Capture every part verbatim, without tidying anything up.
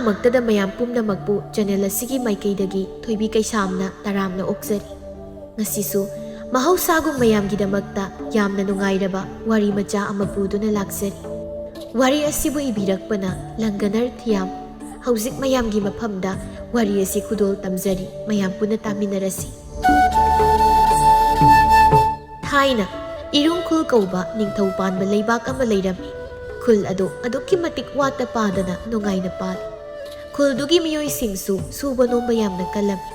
ꯃꯛꯇꯗ ꯃꯌꯥꯝ ꯄꯨꯝꯅꯃꯛꯄꯨ ꯆꯦꯅꯦꯜ ꯑꯁꯤꯒꯤ ꯃꯥꯏꯀꯩꯗꯒꯤ ꯊꯣꯏꯕꯤ ꯀꯩꯁꯥꯝꯅ ꯇꯔꯥꯝꯅ ꯑꯣꯛꯆꯔꯤ꯫ ꯉꯁꯤꯁꯨ ꯃꯍꯧꯁꯥꯒꯨꯝ ꯃꯌꯥꯝꯒꯤꯗꯃꯛꯇ ꯌꯥꯝꯅ ꯅꯨꯡꯉꯥꯏꯔꯕ ꯋꯥꯔꯤ ꯃꯆꯥ ꯑꯃ ꯄꯨꯗꯨꯅ ꯂꯥꯛꯆꯔꯤ꯫ ꯋꯥꯔꯤ ꯑꯁꯤꯕꯨ ꯏꯕꯤꯔꯛꯄꯅ ꯂꯪꯒꯅꯔ ꯊꯤꯌꯥꯝ꯫ ꯍꯧꯖꯤꯛ ꯃꯌꯥꯝꯒꯤ ꯃꯐꯝꯗ ꯋꯥꯔꯤ ꯑꯁꯤ ꯈꯨꯗꯣꯜ ꯇꯝꯖꯔꯤ, ꯃꯌꯥꯝ ꯄꯨꯟꯅ ꯇꯥꯃꯤꯟꯅꯔꯁꯤ꯫ ꯊꯥꯏꯅ ꯏꯔꯨꯡꯈꯨꯜ ꯀꯧꯕ ꯅꯤꯡꯊꯧ ꯄꯥꯟꯕ ꯂꯩꯕꯥꯛ ꯑꯃ ꯂꯩꯔꯝꯃꯤ꯫ ꯈꯨꯜ ꯑꯗꯨ ꯑꯗꯨꯛꯀꯤ ꯃꯇꯤꯛ ꯋꯥꯠꯇ ꯄꯥꯗꯅ ꯅꯨꯡꯉꯥꯏꯅ ꯄꯥꯜꯂꯤ꯫ ꯈꯨꯜꯗꯨꯒꯤ ꯃꯤꯑꯣꯏꯁꯤꯡꯁꯨ ꯁꯨꯕ ꯅꯣꯝꯕ ꯌꯥꯝꯅ ꯀꯜꯂꯝꯃꯤ꯫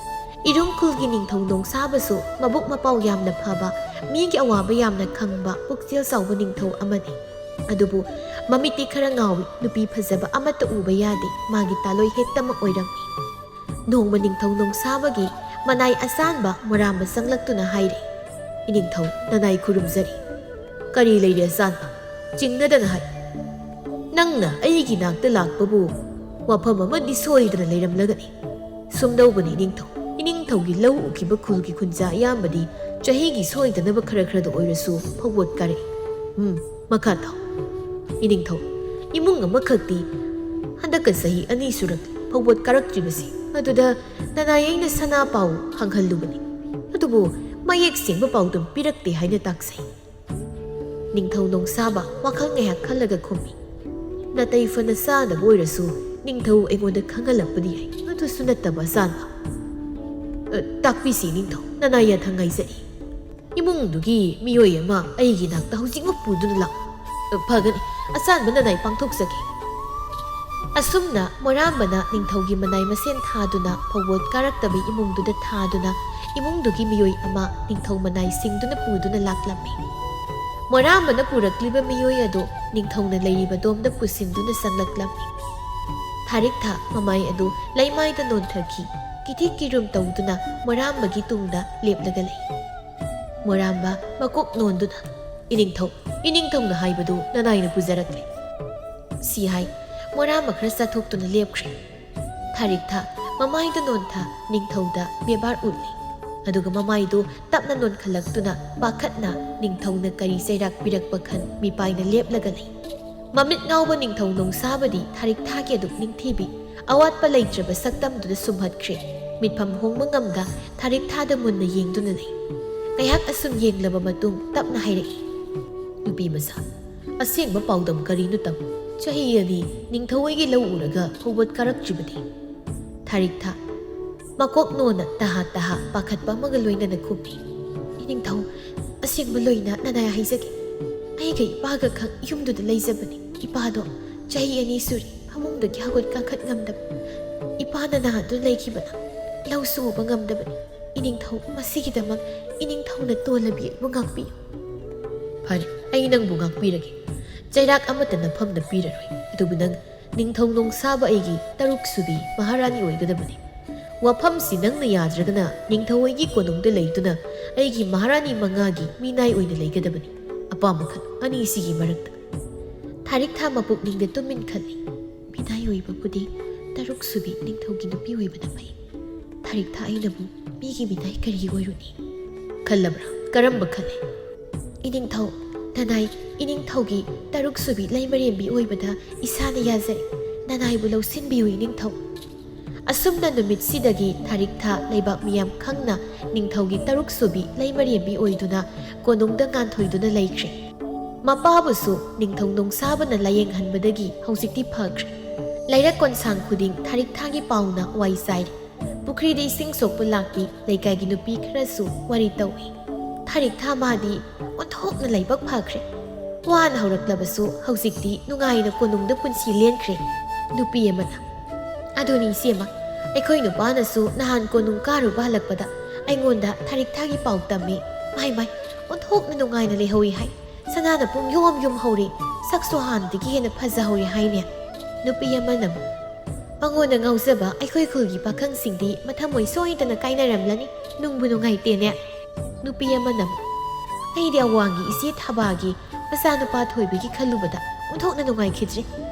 ꯏꯔꯨꯡꯈꯨꯜꯒꯤ ꯅꯤꯡꯊꯧ ꯅꯣꯡꯁꯥꯕꯁꯨ ꯃꯕꯨꯛ ꯃꯄꯥꯎ ꯌꯥꯝꯅ ꯐꯕ, ꯃꯤꯒꯤ ꯑꯋꯥꯕ ꯌꯥꯝꯅ ꯈꯪꯕ ꯄꯨꯛꯆꯦꯜ ꯆꯥꯎꯕ ꯅꯤꯡꯊꯧ ꯑꯃꯅꯤ꯫ ꯑꯗꯨꯕꯨ ꯃꯃꯤꯠꯇꯤ ꯈꯔ ꯉꯥꯎꯏ, ꯅꯨꯄꯤ ꯐꯖꯕ ꯑꯃꯠꯇ ꯎꯕ ꯌꯥꯗꯦ, ꯃꯥꯒꯤ ꯇꯥꯂꯣꯏ ꯍꯦꯛꯇꯃꯛ ꯑꯣꯏꯔꯝꯃꯤ꯫ ꯅꯣꯡꯃ ꯅꯤꯡꯊꯧ ꯅꯣꯡꯁꯥꯕꯒꯤ ꯃꯅꯥꯏ ꯑꯆꯥꯟꯕ ꯃꯣꯔꯥꯝꯕ ꯆꯪꯂꯛꯇꯨꯅ ꯍꯥꯏꯔꯦ, "ꯏꯅꯤꯡꯊꯧ, ꯅꯅꯥꯏ ꯈꯨꯔꯨꯝꯖꯔꯤ꯫ ꯀꯔꯤ ꯂꯩꯔꯦ ꯑꯆꯥꯟꯕ? ꯆꯤꯡꯅꯗꯅ ꯍꯥꯏ꯫ ꯅꯪꯅ ꯑꯩꯒꯤ ꯅꯥꯛꯇ ꯂꯥꯛꯄꯕꯨ ꯋꯥꯐꯝ ꯑꯃꯗꯤ ꯁꯣꯏꯗꯅ ꯂꯩꯔꯝꯂꯒꯅꯤ꯫ ꯁꯨꯝꯗꯧꯕꯅꯤ ꯏꯅꯤꯡꯊꯧ, ꯏꯅꯤꯡꯊꯧꯒꯤ ꯂꯧ ꯎꯈꯤꯕ ꯈꯨꯜꯒꯤ ꯈꯨꯟꯖꯥ ꯑꯌꯥꯝꯕꯗꯤ ꯆꯍꯤꯒꯤ ꯁꯣꯏꯗꯅꯕ ꯈꯔ ꯈꯔꯗ ꯑꯣꯏꯔꯁꯨ ꯐꯧꯕꯣꯠ ꯀꯥꯔꯛꯏ꯫ ꯎꯝ, ꯃꯈꯥ ꯇꯥꯎ꯫ ꯏꯅꯤꯡꯊꯧ, ꯏꯃꯨꯡ ꯑꯃꯈꯛꯇꯤ ꯍꯟꯗꯛꯀ ꯆꯍꯤ ꯑꯅꯤ ꯁꯨꯔꯛꯂꯤ ꯐꯧꯕꯣꯠ ꯀꯥꯔꯛꯇ꯭ꯔꯤꯕꯁꯤ꯫ ꯑꯗꯨꯗ ꯅꯅꯥꯏ ꯑꯩꯅ ꯁꯅꯥ ꯄꯥꯎ ꯍꯪꯍꯜꯂꯨꯕꯅꯤ꯫ ꯑꯗꯨꯕꯨ ꯃꯌꯦꯛ ꯁꯦꯡꯕ ꯄꯥꯎꯗꯝ ꯄꯤꯔꯛꯇꯦ ꯍꯥꯏꯅ ꯇꯥꯛꯆꯩ꯫" ꯅꯤꯡꯊꯧ ꯅꯣꯡꯁꯥꯕ ꯋꯥꯈꯜ ꯉꯥꯏꯍꯥꯛ ꯈꯜꯂꯒ ꯈꯨꯝꯃꯤ, "ꯅꯥꯇꯩ ꯐꯅ ꯆꯥꯗꯕ ꯑꯣꯏꯔꯁꯨ ꯅꯤꯡꯊꯧ ꯑꯩꯉꯣꯟꯗ ꯈꯪꯍꯜꯂꯛꯄꯗꯤ ꯌꯥꯏ, ꯑꯗꯨꯁꯨ ꯅꯠꯇꯕ ꯑꯆꯥꯟꯕ꯫" "ꯑ, ꯇꯥꯛꯄꯤꯁꯤ ꯅꯤꯡꯊꯧ, ꯅꯅꯥꯏ ꯌꯥꯊꯪ ꯉꯥꯏꯖꯔꯤ꯫ ꯏꯃꯨꯡꯗꯨꯒꯤ ꯃꯤꯑꯣꯏ ꯑꯃ ꯑꯩꯒꯤ ꯅꯥꯛꯇ ꯍꯧꯖꯤꯛꯃꯛ ꯄꯨꯗꯨꯅ ꯂꯥꯛꯎ꯫" "ꯑ, ꯐꯒꯅꯤ, ꯑꯆꯥꯟꯕ ꯅꯅꯥꯏ ꯄꯥꯡꯊꯣꯛꯆꯒꯦ꯫" ꯑꯁꯨꯝꯅ ꯃꯣꯔꯥꯝꯕꯅ ꯅꯤꯡꯊꯧꯒꯤ ꯃꯅꯥꯏ ꯃꯁꯦꯟ ꯊꯥꯗꯨꯅ ꯐꯧꯕꯣꯠ ꯀꯥꯔꯛꯇꯕ ꯏꯃꯨꯡꯗꯨꯗ ꯊꯥꯗꯨꯅ ꯏꯃꯨꯡꯗꯨꯒꯤ ꯃꯤꯑꯣꯏ ꯑꯃ ꯅꯤꯡꯊꯧ ꯃꯅꯥꯏ ꯁꯤꯡꯗꯨꯅ ꯄꯨꯗꯨꯅ ꯂꯥꯛꯂꯝꯃꯤ꯫ ꯃꯣꯔꯥꯝꯕꯅ ꯄꯨꯔꯛꯂꯤꯕ ꯃꯤꯑꯣꯏ ꯑꯗꯨ ꯅꯤꯡꯊꯧꯅ ꯂꯩꯔꯤꯕ ꯗꯣꯝꯗ ꯄꯨꯁꯤꯟꯗꯨꯅ ꯆꯪꯂꯛꯂꯝꯃꯤ꯫ ꯊꯥꯔꯤꯛꯊꯥ ꯃꯃꯥꯏ ꯑꯗꯨ ꯂꯩꯃꯥꯏꯗ ꯅꯣꯟꯊꯈꯤ, ꯀꯤꯊꯤ ꯀꯤꯔꯨꯝ ꯇꯧꯗꯨꯅ ꯃꯣꯔꯥꯝꯕꯒꯤ ꯇꯨꯡꯗ ꯂꯦꯞꯂꯒ ꯂꯩ꯫ ꯃꯣꯔꯥꯝꯕ ꯃꯀꯣꯛ ꯅꯣꯟꯗꯨꯅ, "ꯏꯅꯤꯡꯊꯧ, ꯏꯅꯤꯡꯊꯧꯅ ꯍꯥꯏꯕꯗꯨ ꯅꯅꯥꯏꯅ ꯄꯨꯖꯔꯛꯂꯦ꯫" ꯁꯤ ꯍꯥꯏ ꯃꯣꯔꯥꯝꯕ ꯈꯔ ꯆꯠꯊꯣꯛꯇꯨꯅ ꯂꯦꯞꯈ꯭ꯔꯦ꯫ ꯊꯥꯔꯤꯛꯊꯥ ꯃꯃꯥꯏꯗ ꯅꯣꯟꯊ ꯅꯤꯡꯊꯧꯗ ꯕꯦꯕꯥꯔ ꯎꯠꯂꯤ꯫ ꯑꯗꯨꯒ ꯃꯃꯥꯏꯗꯨ ꯇꯞꯅ ꯅꯣꯟꯈꯠꯂꯛꯇꯨꯅ ꯄꯥꯈꯠꯅ ꯅꯤꯡꯊꯧꯅ ꯀꯔꯤ ꯆꯩꯔꯥꯛ ꯄꯤꯔꯛꯄ ꯈꯟ ꯃꯤꯄꯥꯏꯅ ꯂꯦꯞꯂꯒ ꯂꯩ꯫ ꯃꯃꯤꯠ ꯉꯥꯎꯕ ꯅꯤꯡꯊꯧ ꯅꯣꯡꯁꯥꯕꯗꯤ ꯊꯥꯔꯤꯛꯊꯥꯒꯤ ꯑꯗꯨꯛ ꯅꯤꯡꯊꯤꯕꯤ, ꯑꯋꯥꯠꯄ ꯂꯩꯇ꯭ꯔꯕ ꯁꯛꯇꯝꯗꯨꯗ ꯁꯨꯝꯍꯠꯈ꯭ꯔꯦ꯫ ꯃꯤꯠꯐꯝ ꯍꯣꯡꯕ ꯉꯝꯗ ꯊꯥꯔꯤꯛ ꯊꯥꯗ ꯃꯨꯟꯅ ꯌꯦꯡꯗꯨꯅ ꯂꯩ꯫ ꯉꯥꯏꯍꯥꯛ ꯑꯁꯨꯝ ꯌꯦꯡꯂꯕ ꯃꯇꯨꯡ ꯇꯞꯅ ꯍꯥꯏꯔꯛꯏ, "ꯅꯨꯄꯤ ꯃꯆꯥ, ꯑꯁꯦꯡꯕ ꯄꯥꯎꯗꯝ ꯀꯔꯤꯅꯣ ꯇꯝꯃꯨ꯫ ꯆꯍꯤ ꯑꯅꯤ ꯅꯤꯡꯊꯧ ꯍꯣꯏꯒꯤ ꯂꯧ ꯎꯔꯒ ꯐꯧꯕꯣꯠ ꯀꯥꯔꯛꯇ꯭ꯔꯤꯕꯗꯤ?" ꯊꯥꯔꯤꯛ ꯊꯥ ꯃꯀꯣꯛ ꯅꯣꯟꯅ ꯇꯍꯥ ꯇꯍꯥ ꯄꯥꯈꯠꯄ ꯑꯃꯒ ꯂꯣꯏꯅꯅ ꯈꯨꯝꯃꯤ, "ꯏꯅꯤꯡꯊꯧ, ꯑꯁꯦꯡꯕ ꯂꯣꯏꯅ ꯅꯅꯥꯏ ꯍꯥꯏꯖꯒꯦ꯫ ꯑꯩꯒ ꯏꯄꯥꯒ ꯈꯛ ꯌꯨꯝꯗꯨꯗ ꯂꯩꯖꯕꯅꯤ꯫ ꯏꯄꯥꯗꯣ ꯆꯍꯤ ꯑꯅꯤ ꯁꯨꯔꯦ ꯐꯃꯨꯡꯗꯒꯤ ꯍꯧꯒꯠ ꯀꯥꯡꯈꯠ ꯉꯝꯗꯕ꯫ ꯏꯄꯥꯅ ꯅꯥꯗꯨꯅ ꯂꯩꯈꯤꯕꯅ ꯂꯧꯁꯨ ꯎꯕ ꯉꯝꯗꯕꯅꯤ꯫ ꯏꯅꯤꯡꯊꯧ, ꯃꯁꯤꯒꯤꯗꯃꯛ ꯏꯅꯤꯡꯊꯧꯅ ꯇꯣꯜꯂꯕꯤ ꯑꯩꯕꯨ ꯉꯥꯛꯄꯤꯌꯨ꯫" "ꯐꯔꯦ, ꯑꯩ ꯅꯪꯕꯨ ꯉꯥꯛꯄꯤꯔꯒꯦ꯫ ꯆꯩꯔꯥꯛ ꯑꯃꯠꯇ ꯅꯐꯝꯗ ꯄꯤꯔꯔꯣꯏ꯫ ꯑꯗꯨꯕꯨ ꯅꯪ ꯅꯤꯡꯊꯧ ꯅꯣꯡꯁꯥꯕ ꯑꯩꯒꯤ ꯇꯔꯨꯛ ꯁꯨꯕꯤ ꯃꯍꯥꯔꯥꯅꯤ ꯑꯣꯏꯒꯗꯕꯅꯤ꯫ ꯋꯥꯐꯝꯁꯤ ꯅꯪꯅ ꯌꯥꯗ꯭ꯔꯒꯅ ꯅꯤꯡꯊꯧ ꯑꯩꯒꯤ ꯀꯣꯅꯨꯡꯗ ꯂꯩꯗꯨꯅ ꯑꯩꯒꯤ ꯃꯍꯥꯔꯥꯅꯤ ꯃꯉꯥꯒꯤ ꯃꯤꯅꯥꯏ ꯑꯣꯏꯅ ꯂꯩꯒꯗꯕꯅꯤ꯫ ꯑꯄꯥꯝꯕ ꯈꯜꯂꯨ ꯑꯅꯤꯁꯤꯒꯤ ꯃꯔꯛꯇ꯫" ꯊꯥꯔꯤꯛ ꯊꯥ ꯃꯄꯨꯛꯅꯤꯡꯗ ꯇꯨꯃꯤꯟ ꯈꯜꯂꯤ꯫ ꯃꯤꯅꯥꯏ ꯑꯣꯏꯕꯕꯨꯗꯤ ꯇꯔꯨꯛ ꯁꯨꯕꯤ ꯅꯤꯡꯊꯧꯒꯤ ꯅꯨꯄꯤ ꯑꯣꯏꯕꯅ ꯐꯩ꯫ ꯊꯥꯔꯤꯛ ꯊꯥ ꯑꯩꯅꯕꯨ ꯃꯤꯒꯤ ꯃꯤꯅꯥꯏ ꯀꯔꯤꯒꯤ ꯑꯣꯏꯔꯨꯅꯤ? ꯈꯜꯂꯕ꯭ꯔꯥ? ꯀꯔꯝꯕ ꯈꯜꯂꯤ? ꯏꯅꯤꯡꯊꯧ, ꯅꯅꯥꯏ, ꯏꯅꯤꯡꯊꯧꯒꯤ ꯇꯔꯨꯛ ꯁꯨꯕꯤ ꯂꯩꯃꯔꯦꯝꯕꯤ ꯑꯣꯏꯕꯗ ꯏꯁꯥꯅ ꯌꯥꯖꯩ꯫ ꯅꯅꯥꯏꯕꯨ ꯂꯧꯁꯤꯟꯕꯤꯌꯨ ꯏꯅꯤꯡꯊꯧ꯫ ꯑꯁꯨꯝꯅ ꯅꯨꯃꯤꯠꯁꯤꯗꯒꯤ ꯊꯥꯔꯤꯛ ꯊꯥ ꯂꯩꯕꯥꯛ ꯃꯤꯌꯥꯝ ꯈꯪꯅ ꯅꯤꯡꯊꯧꯒꯤ ꯇꯔꯨꯛ ꯁꯨꯕꯤ ꯂꯩꯃꯔꯦꯝꯕꯤ ꯑꯣꯏꯗꯨꯅ ꯀꯣꯅꯨꯡꯗ ꯉꯥꯟꯊꯣꯏꯗꯨꯅ ꯂꯩꯈ꯭ꯔꯦ꯫ ꯃꯄꯥꯕꯨꯁꯨ ꯅꯤꯡꯊꯧ ꯅꯣꯡꯁꯥꯕꯅ ꯂꯥꯌꯦꯡꯍꯟꯕꯗꯒꯤ ꯍꯧꯖꯤꯛꯇꯤ ꯐꯈ꯭ꯔꯦ꯫ ꯂꯩꯔꯛ ꯀꯣꯟꯁꯥꯡ ꯈꯨꯗꯤꯡ ꯊꯥꯔꯤꯛ ꯊꯥꯒꯤ ꯄꯥꯎꯅ ꯋꯥꯏ ꯆꯥꯏꯔꯦ꯫ ꯄꯨꯈ꯭ꯔꯤꯗ ꯏꯁꯤꯡ ꯁꯣꯛꯄ ꯂꯥꯛꯄꯤ ꯂꯩꯀꯥꯏꯒꯤ ꯅꯨꯄꯤ ꯈꯔꯁꯨ ꯋꯥꯔꯤ ꯇꯧꯏ꯫ ꯊꯥꯔꯤꯛ ꯊꯥ ꯃꯥꯗꯤ ꯑꯣꯟꯊꯣꯛꯅ ꯂꯥꯏꯕꯛ ꯐꯈ꯭ꯔꯦ꯫ ꯋꯥꯅ ꯍꯧꯔꯛꯂꯕꯁꯨ ꯍꯧꯖꯤꯛꯇꯤ ꯅꯨꯡꯉꯥꯏꯅ ꯀꯣꯅꯨꯡꯗ ꯄꯨꯟꯁꯤ ꯂꯦꯟꯈ꯭ꯔꯦ꯫ ꯅꯨꯄꯤ ꯑꯃꯅ, "ꯑꯗꯨꯅꯤ ꯏꯆꯦꯃ, ꯑꯩꯈꯣꯏ ꯅꯨꯄꯥꯅꯁꯨ ꯅꯍꯥꯟ ꯀꯣꯅꯨꯡ ꯀꯥꯔꯨꯕ ꯍꯜꯂꯛꯄꯗ ꯑꯩꯉꯣꯟꯗ ꯊꯥꯔꯤꯛ ꯊꯥꯒꯤ ꯄꯥꯎ ꯇꯝꯃꯤ꯫ ꯃꯥꯏ ꯃꯥꯏ, ꯑꯣꯟꯊꯣꯛꯅ ꯅꯨꯡꯉꯥꯏꯅ ꯂꯩꯍꯧꯏ ꯍꯥꯏ꯫ ꯁꯅꯥꯅ ꯄꯨꯡ ꯌꯣꯝ ꯌꯣꯝ ꯍꯧꯔꯦ꯫ ꯁꯛꯁꯨ ꯍꯥꯟꯅꯗꯒꯤ ꯍꯦꯟꯅ ꯐꯖꯍꯧꯔꯦ ꯍꯥꯏꯅꯦ꯫" ꯅꯨꯄꯤ ꯑꯃꯅ, "ꯃꯉꯣꯟꯗ ꯉꯥꯎꯖꯕ ꯑꯩꯈꯣꯏ ꯈꯨꯜꯒꯤ ꯄꯥꯈꯪꯁꯤꯡꯗꯤ ꯃꯊꯃꯣꯏ ꯁꯣꯏꯗꯅ ꯀꯥꯏꯅꯔꯝꯂꯅꯤ꯫ ꯅꯨꯡꯕꯨ ꯅꯨꯡꯉꯥꯏꯇꯦꯅꯦ꯫" ꯅꯨꯄꯤ ꯑꯃꯅ, "ꯑꯩꯗꯤ ꯑꯋꯥꯡꯒꯤ ꯏꯆꯦ ꯊꯥꯕꯥꯒꯤ ꯃꯆꯥꯅꯨꯄꯥ ꯊꯣꯏꯕꯒꯤ ꯈꯜꯂꯨꯕꯗ ꯑꯣꯟꯊꯣꯛꯅ ꯅꯨꯡꯉꯥꯏꯈꯤꯗ꯭ꯔꯦ꯫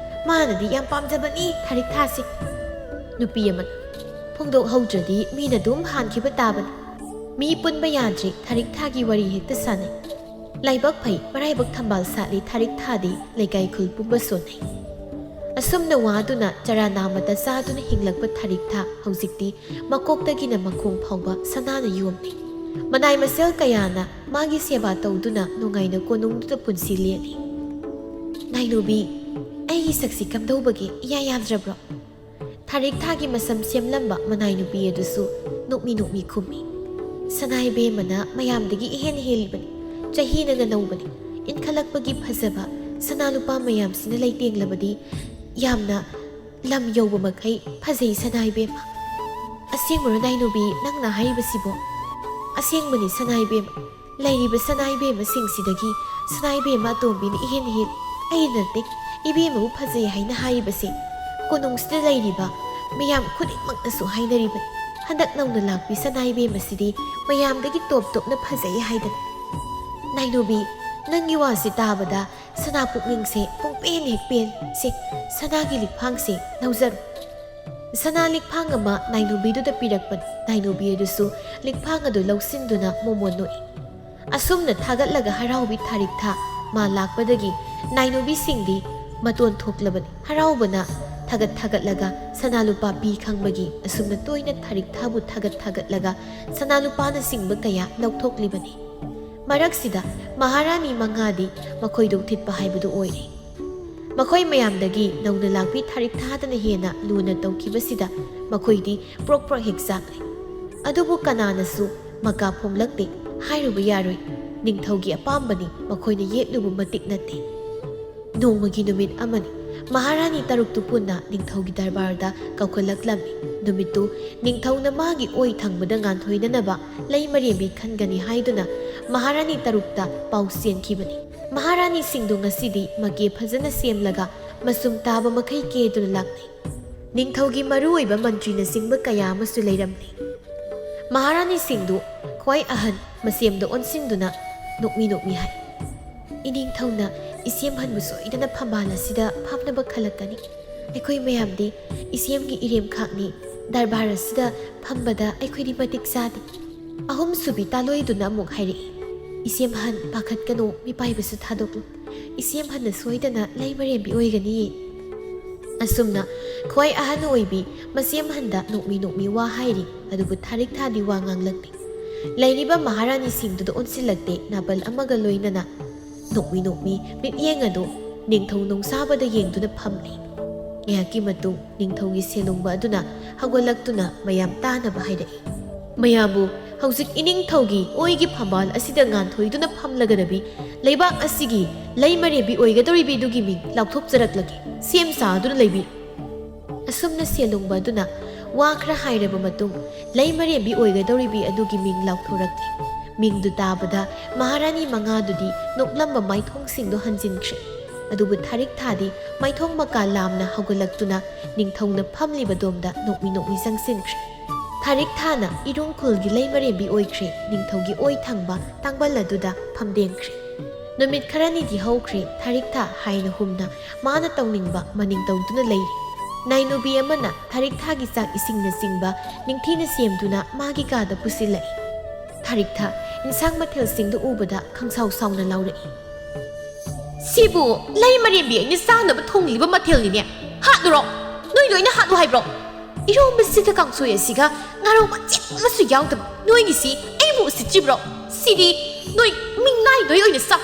ꯃꯥꯅꯗꯤ ꯌꯥꯝ ꯄꯥꯝꯖꯕꯅꯤ ꯊꯥꯔꯤꯛ ꯊꯥꯁꯦ꯫" ꯅꯨꯄꯤ ꯑꯃꯅ, "ꯐꯣꯡꯗꯣꯛꯍꯧꯗ꯭ꯔꯗꯤ ꯃꯤꯅ ꯑꯗꯨꯝ ꯍꯥꯟꯈꯤꯕ ꯇꯥꯕꯅꯤ꯫ ꯃꯤ ꯄꯨꯟꯕ ꯌꯥꯗ꯭ꯔꯦ, ꯊꯥꯔꯤꯛ ꯊꯥꯒꯤ ꯋꯥꯔꯤ ꯍꯦꯛꯇ ꯁꯥꯟꯅꯩ꯫ ꯂꯥꯏꯕꯛ ꯐꯩ, ꯃꯔꯥꯏꯕꯛ ꯊꯝꯕꯥꯜ ꯁꯥꯠꯂꯤ ꯊꯥꯔꯤꯛ ꯊꯥꯗꯤ ꯂꯩꯀꯥꯏ ꯈꯨꯜ ꯄꯨꯝꯕ ꯁꯣꯟꯅꯩ꯫" ꯑꯁꯨꯝꯅ ꯋꯥꯗꯨꯅ ꯆꯔꯥ ꯅꯥꯝꯃꯇ ꯆꯥꯗꯨꯅ ꯍꯤꯡꯂꯛꯄ ꯊꯥꯔꯤꯛꯊꯥ ꯍꯧꯖꯤꯛꯇꯤ ꯃꯀꯣꯛꯇꯒꯤꯅ ꯃꯈꯣꯡ ꯐꯥꯎꯕ ꯁꯅꯥꯅ ꯌꯣꯝꯂꯤ꯫ ꯃꯅꯥꯏ ꯃꯁꯦꯜ ꯀꯌꯥꯅ ꯃꯥꯒꯤ ꯁꯦꯕꯥ ꯇꯧꯗꯨꯅ ꯅꯨꯡꯉꯥꯏꯅ ꯀꯣꯅꯨꯡꯗꯨꯗ ꯄꯨꯟꯁꯤ ꯂꯦꯜꯂꯤ꯫ "ꯅꯥꯏꯅꯨꯕꯤ, ꯑꯩꯒꯤ ꯁꯛꯁꯤ ꯀꯝꯗꯧꯕꯒꯦ? ꯏꯌꯥ ꯌꯥꯗ꯭ꯔꯕ꯭ꯔꯣ?" ꯊꯥꯔꯤꯛꯊꯥꯒꯤ ꯃꯁꯝ ꯁꯦꯝꯂꯝꯕ ꯃꯅꯥꯏ ꯅꯨꯄꯤ ꯑꯗꯨꯁꯨ ꯅꯣꯛꯃꯤ ꯅꯣꯛꯃꯤ ꯈꯨꯝꯃꯤ꯫ "ꯁꯅꯥꯏꯕꯦꯝꯃꯅ ꯃꯌꯥꯝꯗꯒꯤ ꯏꯍꯦꯟ ꯍꯦꯜꯂꯤꯕꯅꯤ꯫ ꯆꯍꯤꯅꯒ ꯅꯧꯕꯅꯤ꯫ ꯏꯟꯈꯠꯂꯛꯄꯒꯤ ꯐꯖꯕ ꯁꯅꯥ ꯂꯨꯄꯥ ꯃꯌꯥꯝꯁꯤꯅ ꯂꯩꯇꯦꯡꯂꯕꯗꯤ ꯌꯥꯝꯅ ꯂꯝ ꯌꯧꯕ ꯃꯈꯩ ꯐꯖꯩ ꯁꯅꯥꯏꯕꯦꯝꯃ꯫" "ꯑꯁꯦꯡꯕꯔꯣ ꯅꯥꯏꯅꯨꯕꯤ ꯅꯪꯅ ꯍꯥꯏꯔꯤꯕꯁꯤꯕꯣ?" "ꯑꯁꯦꯡꯕꯅꯤ ꯁꯅꯥꯏꯕꯦꯝꯃ꯫ ꯂꯩꯔꯤꯕ ꯁꯅꯥꯏꯕꯦꯝꯃꯁꯤꯡꯁꯤꯗꯒꯤ ꯁꯅꯥꯏꯕꯦꯝꯃ ꯑꯇꯣꯝꯕꯤꯅ ꯏꯍꯦꯟ ꯍꯦꯜꯂꯤ꯫ ꯑꯩꯅ ꯅꯠꯇꯦ, ꯏꯕꯦꯝꯃꯕꯨ ꯐꯖꯩ ꯍꯥꯏꯅ ꯍꯥꯏꯔꯤꯕꯁꯦ ꯀꯣꯅꯨꯡꯁꯤꯗ ꯂꯩꯔꯤꯕ ꯃꯤꯌꯥꯝ ꯈꯨꯗꯤꯡꯃꯛꯅꯁꯨ ꯍꯥꯏꯅꯔꯤꯕꯅꯤ꯫ ꯍꯟꯗꯛ ꯅꯧꯅ ꯂꯥꯛꯄꯤ ꯁꯅꯥꯏꯕꯦꯝꯃꯁꯤꯗꯤ ꯃꯌꯥꯝꯗꯒꯤ ꯇꯣꯞ ꯇꯣꯞꯅ ꯐꯖꯩ ꯍꯥꯏꯗꯅ꯫ ꯅꯥꯏꯅꯨꯕꯤ, ꯅꯪꯒꯤ ꯋꯥꯁꯤ ꯇꯥꯕꯗ ꯁꯅꯥ ꯄꯨꯛꯅꯤꯡꯁꯦ ꯄꯨꯡꯄꯦꯟ ꯍꯦꯛ ꯄꯦꯜꯂꯤ꯫ ꯁꯦ, ꯁꯅꯥꯒꯤ ꯂꯤꯛꯐꯥꯡꯁꯦ ꯂꯧꯖꯔꯣ꯫" ꯁꯅꯥ ꯂꯤꯛꯐꯥꯡ ꯑꯃ ꯅꯥꯏꯅꯨꯕꯤꯗꯨꯗ ꯄꯤꯔꯛꯄꯅꯤ꯫ ꯅꯥꯏꯅꯨꯕꯤ ꯑꯗꯨꯁꯨ ꯂꯤꯛꯐꯥꯡ ꯑꯗꯨ ꯂꯧꯁꯤꯟꯗꯨꯅ ꯃꯣꯃꯣꯟ ꯅꯣꯛꯏ꯫ ꯑꯁꯨꯝꯅ ꯊꯥꯒꯠꯂꯒ ꯍꯔꯥꯎꯕꯤ ꯊꯥꯔꯤꯛꯊꯥ ꯃꯥ ꯂꯥꯛꯄꯗꯒꯤ ꯅꯥꯏꯅꯨꯕꯤꯁꯤꯡꯗꯤ ꯃꯇꯣꯟ ꯊꯣꯛꯂꯕꯅꯤ꯫ ꯍꯔꯥꯎꯕꯅ ꯊꯥꯒꯠ ꯊꯥꯒꯠꯂꯒ ꯁꯅꯥ ꯂꯨꯄꯥ ꯄꯤ ꯈꯪꯕꯒꯤ ꯑꯁꯨꯝꯅ ꯇꯣꯏꯅ ꯊꯥꯔꯤꯛꯊꯥꯕꯨ ꯊꯥꯒꯠ ꯊꯥꯒꯠꯂꯒ ꯁꯅꯥ ꯂꯨꯄꯥꯅꯆꯤꯡꯕ ꯀꯌꯥ ꯂꯧꯊꯣꯛꯂꯤꯕꯅꯤ꯫ ꯃꯔꯛꯁꯤꯗ ꯃꯍꯥꯔꯥꯅꯤ ꯃꯉꯥꯗꯤ ꯃꯈꯣꯏꯗꯧ ꯊꯤꯠꯄ ꯍꯥꯏꯕꯗꯨ ꯑꯣꯏꯔꯦ꯫ ꯃꯈꯣꯏ ꯃꯌꯥꯝꯗꯒꯤ ꯅꯧꯅ ꯂꯥꯛꯄꯤ ꯊꯥꯔꯤꯛꯊꯥꯗꯅ ꯍꯦꯟꯅ ꯂꯨꯅ ꯇꯧꯈꯤꯕꯁꯤꯗ ꯃꯈꯣꯏꯗꯤ ꯄ꯭ꯔꯣꯛ ꯄ꯭ꯔꯣꯛ ꯍꯦꯛ ꯆꯥꯛꯂꯦ꯫ ꯑꯗꯨꯕꯨ ꯀꯅꯥꯅꯁꯨ ꯃꯀꯥ ꯐꯣꯡꯂꯛꯇꯦ꯫ ꯍꯥꯏꯔꯨꯕ ꯌꯥꯔꯣꯏ, ꯅꯤꯡꯊꯧꯒꯤ ꯑꯄꯥꯝꯕꯅꯤ, ꯃꯈꯣꯏꯅ ꯌꯦꯠꯂꯨꯕ ꯃꯇꯤꯛ ꯅꯠꯇꯦ꯫ ꯅꯣꯡꯃꯒꯤ ꯅꯨꯃꯤꯠ ꯑꯃꯅꯤ꯫ ꯃꯍꯥꯔꯥꯅꯤ ꯇꯔꯨꯛꯇꯨ ꯄꯨꯟꯅ ꯅꯤꯡꯊꯧꯒꯤ ꯗꯔꯕꯥꯔꯗ ꯀꯧꯈꯠꯂꯛꯂꯝꯃꯤ꯫ ꯅꯨꯃꯤꯠꯇꯨ ꯅꯤꯡꯊꯧꯅ ꯃꯥꯒꯤ ꯑꯣꯏ ꯊꯪꯕꯗ ꯉꯥꯟꯊꯣꯏꯅꯅꯕ ꯂꯩ ꯃꯔꯦꯝꯕꯤ ꯈꯟꯒꯅꯤ ꯍꯥꯏꯗꯨꯅ ꯃꯍꯥꯔꯥꯅꯤ ꯇꯔꯨꯛꯇ ꯄꯥꯎ ꯆꯦꯟꯈꯤꯕꯅꯤ꯫ ꯃꯍꯥꯔꯥꯅꯤꯁꯤꯡꯗꯨ ꯉꯁꯤꯗꯤ ꯃꯀꯦ ꯐꯖꯅ ꯁꯦꯝꯂꯒ ꯃꯆꯨꯝ ꯇꯥꯕ ꯃꯈꯩ ꯀꯦꯗꯨꯅ ꯂꯥꯛꯅꯩ꯫ ꯅꯤꯡꯊꯧꯒꯤ ꯃꯔꯨꯑꯣꯏꯕ ꯃꯟꯇ꯭ꯔꯤꯅꯆꯤꯡꯕ ꯀꯌꯥ ꯑꯃꯁꯨ ꯂꯩꯔꯝꯂꯤ꯫ ꯃꯍꯥꯔꯥꯅꯤꯁꯤꯡꯗꯨ ꯈ꯭ꯋꯥꯏ ꯑꯍꯟ ꯃꯁꯦꯝꯗ ꯑꯣꯟꯁꯤꯟꯗꯨꯅ ꯅꯣꯛꯃꯤ ꯅꯣꯛꯃꯤ ꯍꯥꯏ, "ꯏꯅꯤꯡꯊꯧꯅ ꯏꯁꯦꯝꯍꯟꯕꯨ ꯁꯣꯏꯗꯅ ꯐꯝꯕꯥꯜ ꯑꯁꯤꯗ ꯐꯝꯅꯕ ꯈꯜꯂꯛꯀꯅꯤ꯫ ꯑꯩꯈꯣꯏ ꯃꯌꯥꯝꯗꯤ ꯏꯁꯦꯝꯒꯤ ꯏꯔꯦꯝꯈꯥꯛꯅꯤ꯫ ꯗꯔꯕꯥꯔ ꯑꯁꯤꯗ ꯐꯝꯕꯗ ꯑꯩꯈꯣꯏꯗꯤ ꯃꯇꯤꯛ ꯆꯥꯗꯦ꯫" ꯑꯍꯨꯝꯁꯨꯕꯤ ꯇꯥꯂꯣꯏꯗꯨꯅ ꯑꯃꯨꯛ ꯍꯥꯏꯔꯛꯏ, "ꯏꯁꯦꯝꯍꯟ, ꯄꯥꯈꯠꯀꯅꯨ, ꯃꯤꯄꯥꯏꯕꯁꯨ ꯊꯥꯗꯣꯛꯂꯨ꯫ ꯏꯁꯦꯝꯍꯟꯅ ꯁꯣꯏꯗꯅ ꯂꯩ ꯃꯔꯦꯝꯕꯤ ꯑꯣꯏꯒꯅꯤꯌꯦ꯫" ꯑꯁꯨꯝꯅ ꯈ꯭ꯋꯥꯏ ꯑꯍꯟ ꯑꯣꯏꯕꯤ ꯃꯆꯦꯝꯍꯟꯗ ꯅꯣꯛꯃꯤ ꯅꯣꯛꯃꯤ ꯋꯥ ꯍꯥꯏꯔꯤ꯫ ꯑꯗꯨꯕꯨ ꯊꯥꯔꯤꯛ ꯊꯥꯗꯤ ꯋꯥ ꯉꯥꯡꯂꯛꯇꯦ꯫ ꯂꯩꯔꯤꯕ ꯃꯍꯥꯔꯥꯅꯤꯁꯤꯡꯗꯨꯗ ꯑꯣꯟꯁꯤꯜꯂꯛꯇꯦ, ꯅꯥꯕꯜ ꯑꯃꯒ ꯂꯣꯏꯅꯅ ꯅꯣꯛꯃꯤ ꯅꯣꯛꯃꯤ ꯃꯤꯠꯌꯦꯡ ꯑꯗꯨ ꯅꯤꯡꯊꯧ ꯅꯣꯡꯁꯥꯕꯗ ꯌꯦꯡꯗꯨꯅ ꯐꯝꯂꯤ꯫ ꯉꯥꯏꯍꯥꯛꯀꯤ ꯃꯇꯨꯡ ꯅꯤꯡꯊꯧꯒꯤ ꯁꯦꯜꯂꯨꯡꯕ ꯑꯗꯨꯅ ꯍꯧꯒꯠꯂꯛꯇꯨꯅ ꯃꯌꯥꯝ ꯇꯥꯅꯕ ꯍꯥꯏꯔꯛꯏ꯫ ꯃꯌꯥꯝꯕꯨ ꯍꯧꯖꯤꯛ ꯏꯅꯤꯡꯊꯧꯒꯤ ꯑꯣꯏꯒꯤ ꯐꯝꯕꯥꯜ ꯑꯁꯤꯗ ꯉꯥꯟꯊꯣꯏꯗꯨꯅ ꯐꯝꯂꯒꯗꯕꯤ ꯂꯩꯕꯥꯛ ꯑꯁꯤꯒꯤ ꯂꯩꯃꯔꯦꯝꯕꯤ ꯑꯣꯏꯒꯗꯧꯔꯤꯕꯤꯗꯨꯒꯤ ꯃꯤꯡ ꯂꯥꯎꯊꯣꯛꯆꯔꯛꯂꯒꯦ꯫ ꯁꯦꯝ ꯁꯥꯗꯨꯅ ꯂꯩꯕꯤ꯫ ꯑꯁꯨꯝꯅ ꯁꯦꯜꯂꯨꯡꯕ ꯑꯗꯨꯅ ꯋꯥ ꯈꯔ ꯍꯥꯏꯔꯕ ꯃꯇꯨꯡ ꯂꯩꯃꯔꯦꯝꯕꯤ ꯑꯣꯏꯒꯗꯧꯔꯤꯕꯤ ꯑꯗꯨꯒꯤ ꯃꯤꯡ ꯂꯥꯎꯊꯣꯔꯛꯂꯤ꯫ ꯃꯤꯡꯗꯨ ꯇꯥꯕꯗ ꯃꯍꯥꯔꯥꯅꯤ ꯃꯉꯥꯗꯨꯗꯤ ꯅꯣꯛꯂꯝꯕ ꯃꯥꯏꯊꯣꯡꯁꯤꯡꯗꯨ ꯍꯟꯖꯤꯟꯈ꯭ꯔꯦ꯫ ꯑꯗꯨꯕꯨ ꯊꯥꯔꯤꯛ ꯊꯥꯗꯤ ꯃꯥꯏꯊꯣꯡ ꯃꯀꯥ ꯂꯥꯝꯅ ꯍꯧꯒꯠꯂꯛꯇꯨꯅ ꯅꯤꯡꯊꯧꯅ ꯐꯝꯂꯤꯕꯗꯣꯝꯗ ꯅꯣꯛꯃꯤ ꯅꯣꯛꯃꯤ ꯆꯪꯁꯤꯟꯈ꯭ꯔꯦ꯫ ꯊꯥꯔꯤꯛ ꯊꯥꯅ ꯏꯔꯨꯡꯈꯨꯜꯒꯤ ꯂꯩꯃꯔꯦꯝꯕꯤ ꯑꯣꯏꯈ꯭ꯔꯦ, ꯅꯤꯡꯊꯧꯒꯤ ꯑꯣꯏ ꯊꯪꯕ ꯇꯥꯡꯕꯜ ꯑꯗꯨꯗ ꯐꯝꯗꯦꯡꯈ꯭ꯔꯦ꯫ ꯅꯨꯃꯤꯠ ꯈꯔꯅꯤꯗꯤ ꯍꯧꯈ꯭ꯔꯦ, ꯊꯥꯔꯤꯛ ꯊꯥ ꯍꯥꯏꯅ ꯍꯨꯝꯅ ꯃꯥꯅ ꯇꯧꯅꯤꯡꯕ ꯃꯅꯤꯡ ꯇꯧꯗꯨꯅ ꯂꯩꯔꯤ꯫ ꯅꯥꯏꯅꯨꯕꯤ ꯑꯃꯅ ꯊꯥꯔꯤꯛ ꯊꯥꯒꯤ ꯆꯥꯛ ꯏꯁꯤꯡꯅꯆꯤꯡꯕ ꯅꯤꯡꯊꯤꯅ ꯁꯦꯝꯗꯨꯅ ꯃꯥꯒꯤ ꯀꯥꯗ ꯄꯨꯁꯤꯜꯂꯛꯏ꯫ ꯊꯥꯔꯤꯛ ꯊꯥ ꯏꯟꯁꯥꯡ ꯃꯊꯦꯜꯁꯤꯡꯗꯨ ꯎꯕꯗ ꯈꯪꯁꯥꯎ ꯁꯥꯎꯅ ꯂꯥꯎꯔꯛꯏ꯫ "ꯁꯤꯕꯨ ꯂꯩꯃꯔꯦꯝꯕꯤ ꯑꯩꯅ ꯆꯥꯅꯕ ꯊꯣꯡꯂꯤꯕ ꯃꯊꯦꯜꯅꯤꯅꯦ꯫ ꯍꯥꯠꯂꯨꯔꯣ? ꯅꯣꯏ ꯂꯣꯏꯅ ꯍꯥꯠꯂꯨ ꯍꯥꯏꯕ꯭ꯔꯣ? ꯏꯔꯣꯝꯕꯁꯤꯒ ꯀꯥꯡꯁꯣꯏ ꯑꯁꯤꯒ ꯉꯥꯔꯧ ꯃꯆꯦꯠ ꯑꯃꯁꯨ ꯌꯥꯎꯗꯕ ꯅꯣꯏꯒꯤꯁꯤ ꯑꯩꯕꯨ ꯎꯁꯤꯠꯇ꯭ꯔꯤꯕ꯭ꯔꯣ? ꯁꯤꯗꯤ ꯅꯣꯏ ꯃꯤꯡꯅꯥꯏ ꯅꯣꯏ ꯑꯣꯏꯅ ꯆꯥꯎ!"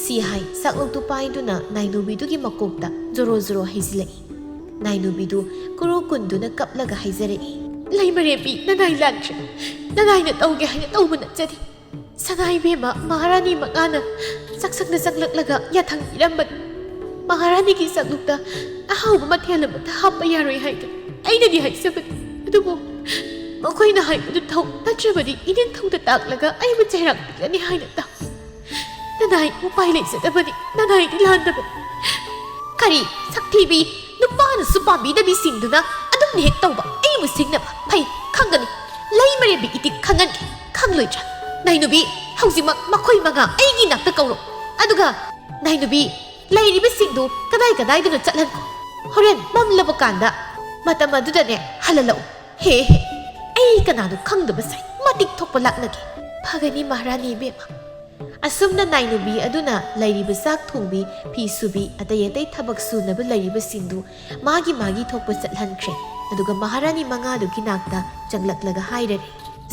ꯁꯤ ꯍꯥꯏ ꯆꯥꯛꯂꯨꯛꯇꯨ ꯄꯥꯏꯗꯨꯅ ꯅꯥꯏꯅꯨꯕꯤꯗꯨꯒꯤ ꯃꯀꯣꯛꯇ ꯖꯣꯔꯣ ꯖꯣꯔꯣ ꯍꯩꯖꯤꯜꯂꯛꯏ꯫ ꯅꯥꯏꯅꯨꯕꯤꯗꯨ ꯀꯨꯔꯨ ꯀꯨꯟꯗꯨꯅ ꯀꯞꯂꯒ ꯍꯥꯏꯖꯔꯛꯏ꯫ "ꯂꯩꯃꯔꯦꯝꯕꯤ, ꯅꯅꯥꯏ ꯂꯥꯟꯈ꯭ꯔꯦ꯫ ꯅꯅꯥꯏꯅ ꯇꯧꯒꯦ ꯍꯥꯏꯅ ꯇꯧꯕ ꯅꯠꯆꯗꯦ꯫ ꯁꯅꯥ ꯏꯕꯦꯝꯃ ꯃꯍꯥꯔꯥꯅꯤ ꯃꯉꯥꯅ ꯆꯥꯛꯁꯪꯗ ꯆꯪꯂꯛꯂꯒ ꯌꯥꯊꯪ ꯄꯤꯔꯝꯕꯅꯤ꯫ ꯃꯍꯥꯔꯥꯅꯤꯒꯤ ꯆꯥꯛꯂꯨꯛꯇ ꯑꯍꯥꯎꯕ ꯃꯊꯦꯜ ꯑꯃꯠꯇ ꯍꯥꯞꯄ ꯌꯥꯔꯣꯏ ꯍꯥꯏꯗꯨꯅ ꯑꯩꯅꯗꯤ ꯍꯥꯏꯖꯕꯅꯤ꯫ ꯑꯗꯨꯕꯨ ꯃꯈꯣꯏꯅ ꯍꯥꯏꯕꯗꯨ ꯊꯧ ꯅꯠꯇ꯭ꯔꯕꯗꯤ ꯏꯅꯤꯡꯊꯧꯗ ꯇꯥꯛꯂꯒ ꯑꯩꯕꯨ ꯆꯩꯔꯥꯛ ꯄꯤꯒꯅꯤ ꯍꯥꯏꯅ ꯇꯥꯎ꯫ ꯅꯅꯥꯏ ꯎꯄꯥꯏ ꯂꯩꯖꯗꯕꯅꯤ, ꯅꯅꯥꯏꯗꯤ ꯂꯥꯟꯗꯕꯅꯤ꯫" "ꯀꯔꯤ? ꯁꯛꯊꯤꯕꯤ, ꯅꯨꯄꯥꯅꯁꯨ ꯄꯥꯝꯕꯤꯗꯕꯤꯁꯤꯡꯗꯨꯅ ꯑꯗꯨꯝꯅ ꯍꯦꯛ ꯇꯧꯕ, ꯑꯩꯕꯨ ꯁꯤꯡꯅꯕ? ꯐꯩ, ꯈꯪꯒꯅꯤ꯫ ꯂꯩꯃꯔꯦꯝꯕꯤ ꯏꯇꯤꯛ ꯈꯪꯍꯟꯒꯦ, ꯈꯪꯂꯣꯏꯗ꯭ꯔꯥ? ꯅꯥꯏꯅꯨꯕꯤ, ꯍꯧꯖꯤꯛꯃꯛ ꯃꯈꯣꯏ ꯃꯉꯥ ꯑꯩꯒꯤ ꯅꯥꯛꯇ ꯀꯧꯔꯣ꯫ ꯑꯗꯨꯒ ꯅꯥꯏꯅꯨꯕꯤ, ꯂꯩꯔꯤꯕꯁꯤꯡꯗꯨ ꯀꯗꯥꯏ ꯀꯗꯥꯏꯗꯅꯣ ꯆꯠꯍꯟꯈꯣ꯫ ꯍꯣꯔꯦꯟ ꯃꯝꯂꯕ ꯀꯥꯟꯗ ꯃꯇꯝ ꯑꯗꯨꯗꯅꯦ ꯍꯜꯍꯜꯂꯛꯎ꯫ ꯍꯦ ꯍꯦ, ꯑꯩ ꯀꯅꯥꯅꯣ ꯈꯪꯗꯕ ꯁꯥꯏ, ꯃꯇꯤꯛ ꯊꯣꯛꯄ ꯂꯥꯛꯅꯒꯦ꯫" "ꯐꯒꯅꯤ ꯃꯍꯥꯔꯥꯅꯤ ꯏꯕꯦꯝꯃ, ꯑꯁꯨꯝꯅ ꯅꯥꯏꯅꯨꯕꯤ ꯑꯗꯨꯅ ꯂꯩꯔꯤꯕ ꯆꯥꯛ ꯊꯣꯡꯕꯤ, ꯐꯤ ꯁꯨꯕꯤ, ꯑꯇꯩ ꯑꯇꯩ ꯊꯕꯛ ꯁꯨꯅꯕ ꯂꯩꯔꯤꯕꯁꯤꯡꯗꯨ ꯃꯥꯒꯤ ꯃꯥꯒꯤ ꯊꯣꯛꯄ ꯆꯠꯍꯟꯈ꯭ꯔꯦ꯫ ꯑꯗꯨꯒ ꯃꯍꯥꯔꯥꯅꯤ ꯃꯉꯥꯗꯨꯒꯤ ꯅꯥꯛꯇ ꯆꯪꯂꯛꯂꯒ ꯍꯥꯏꯔꯦ,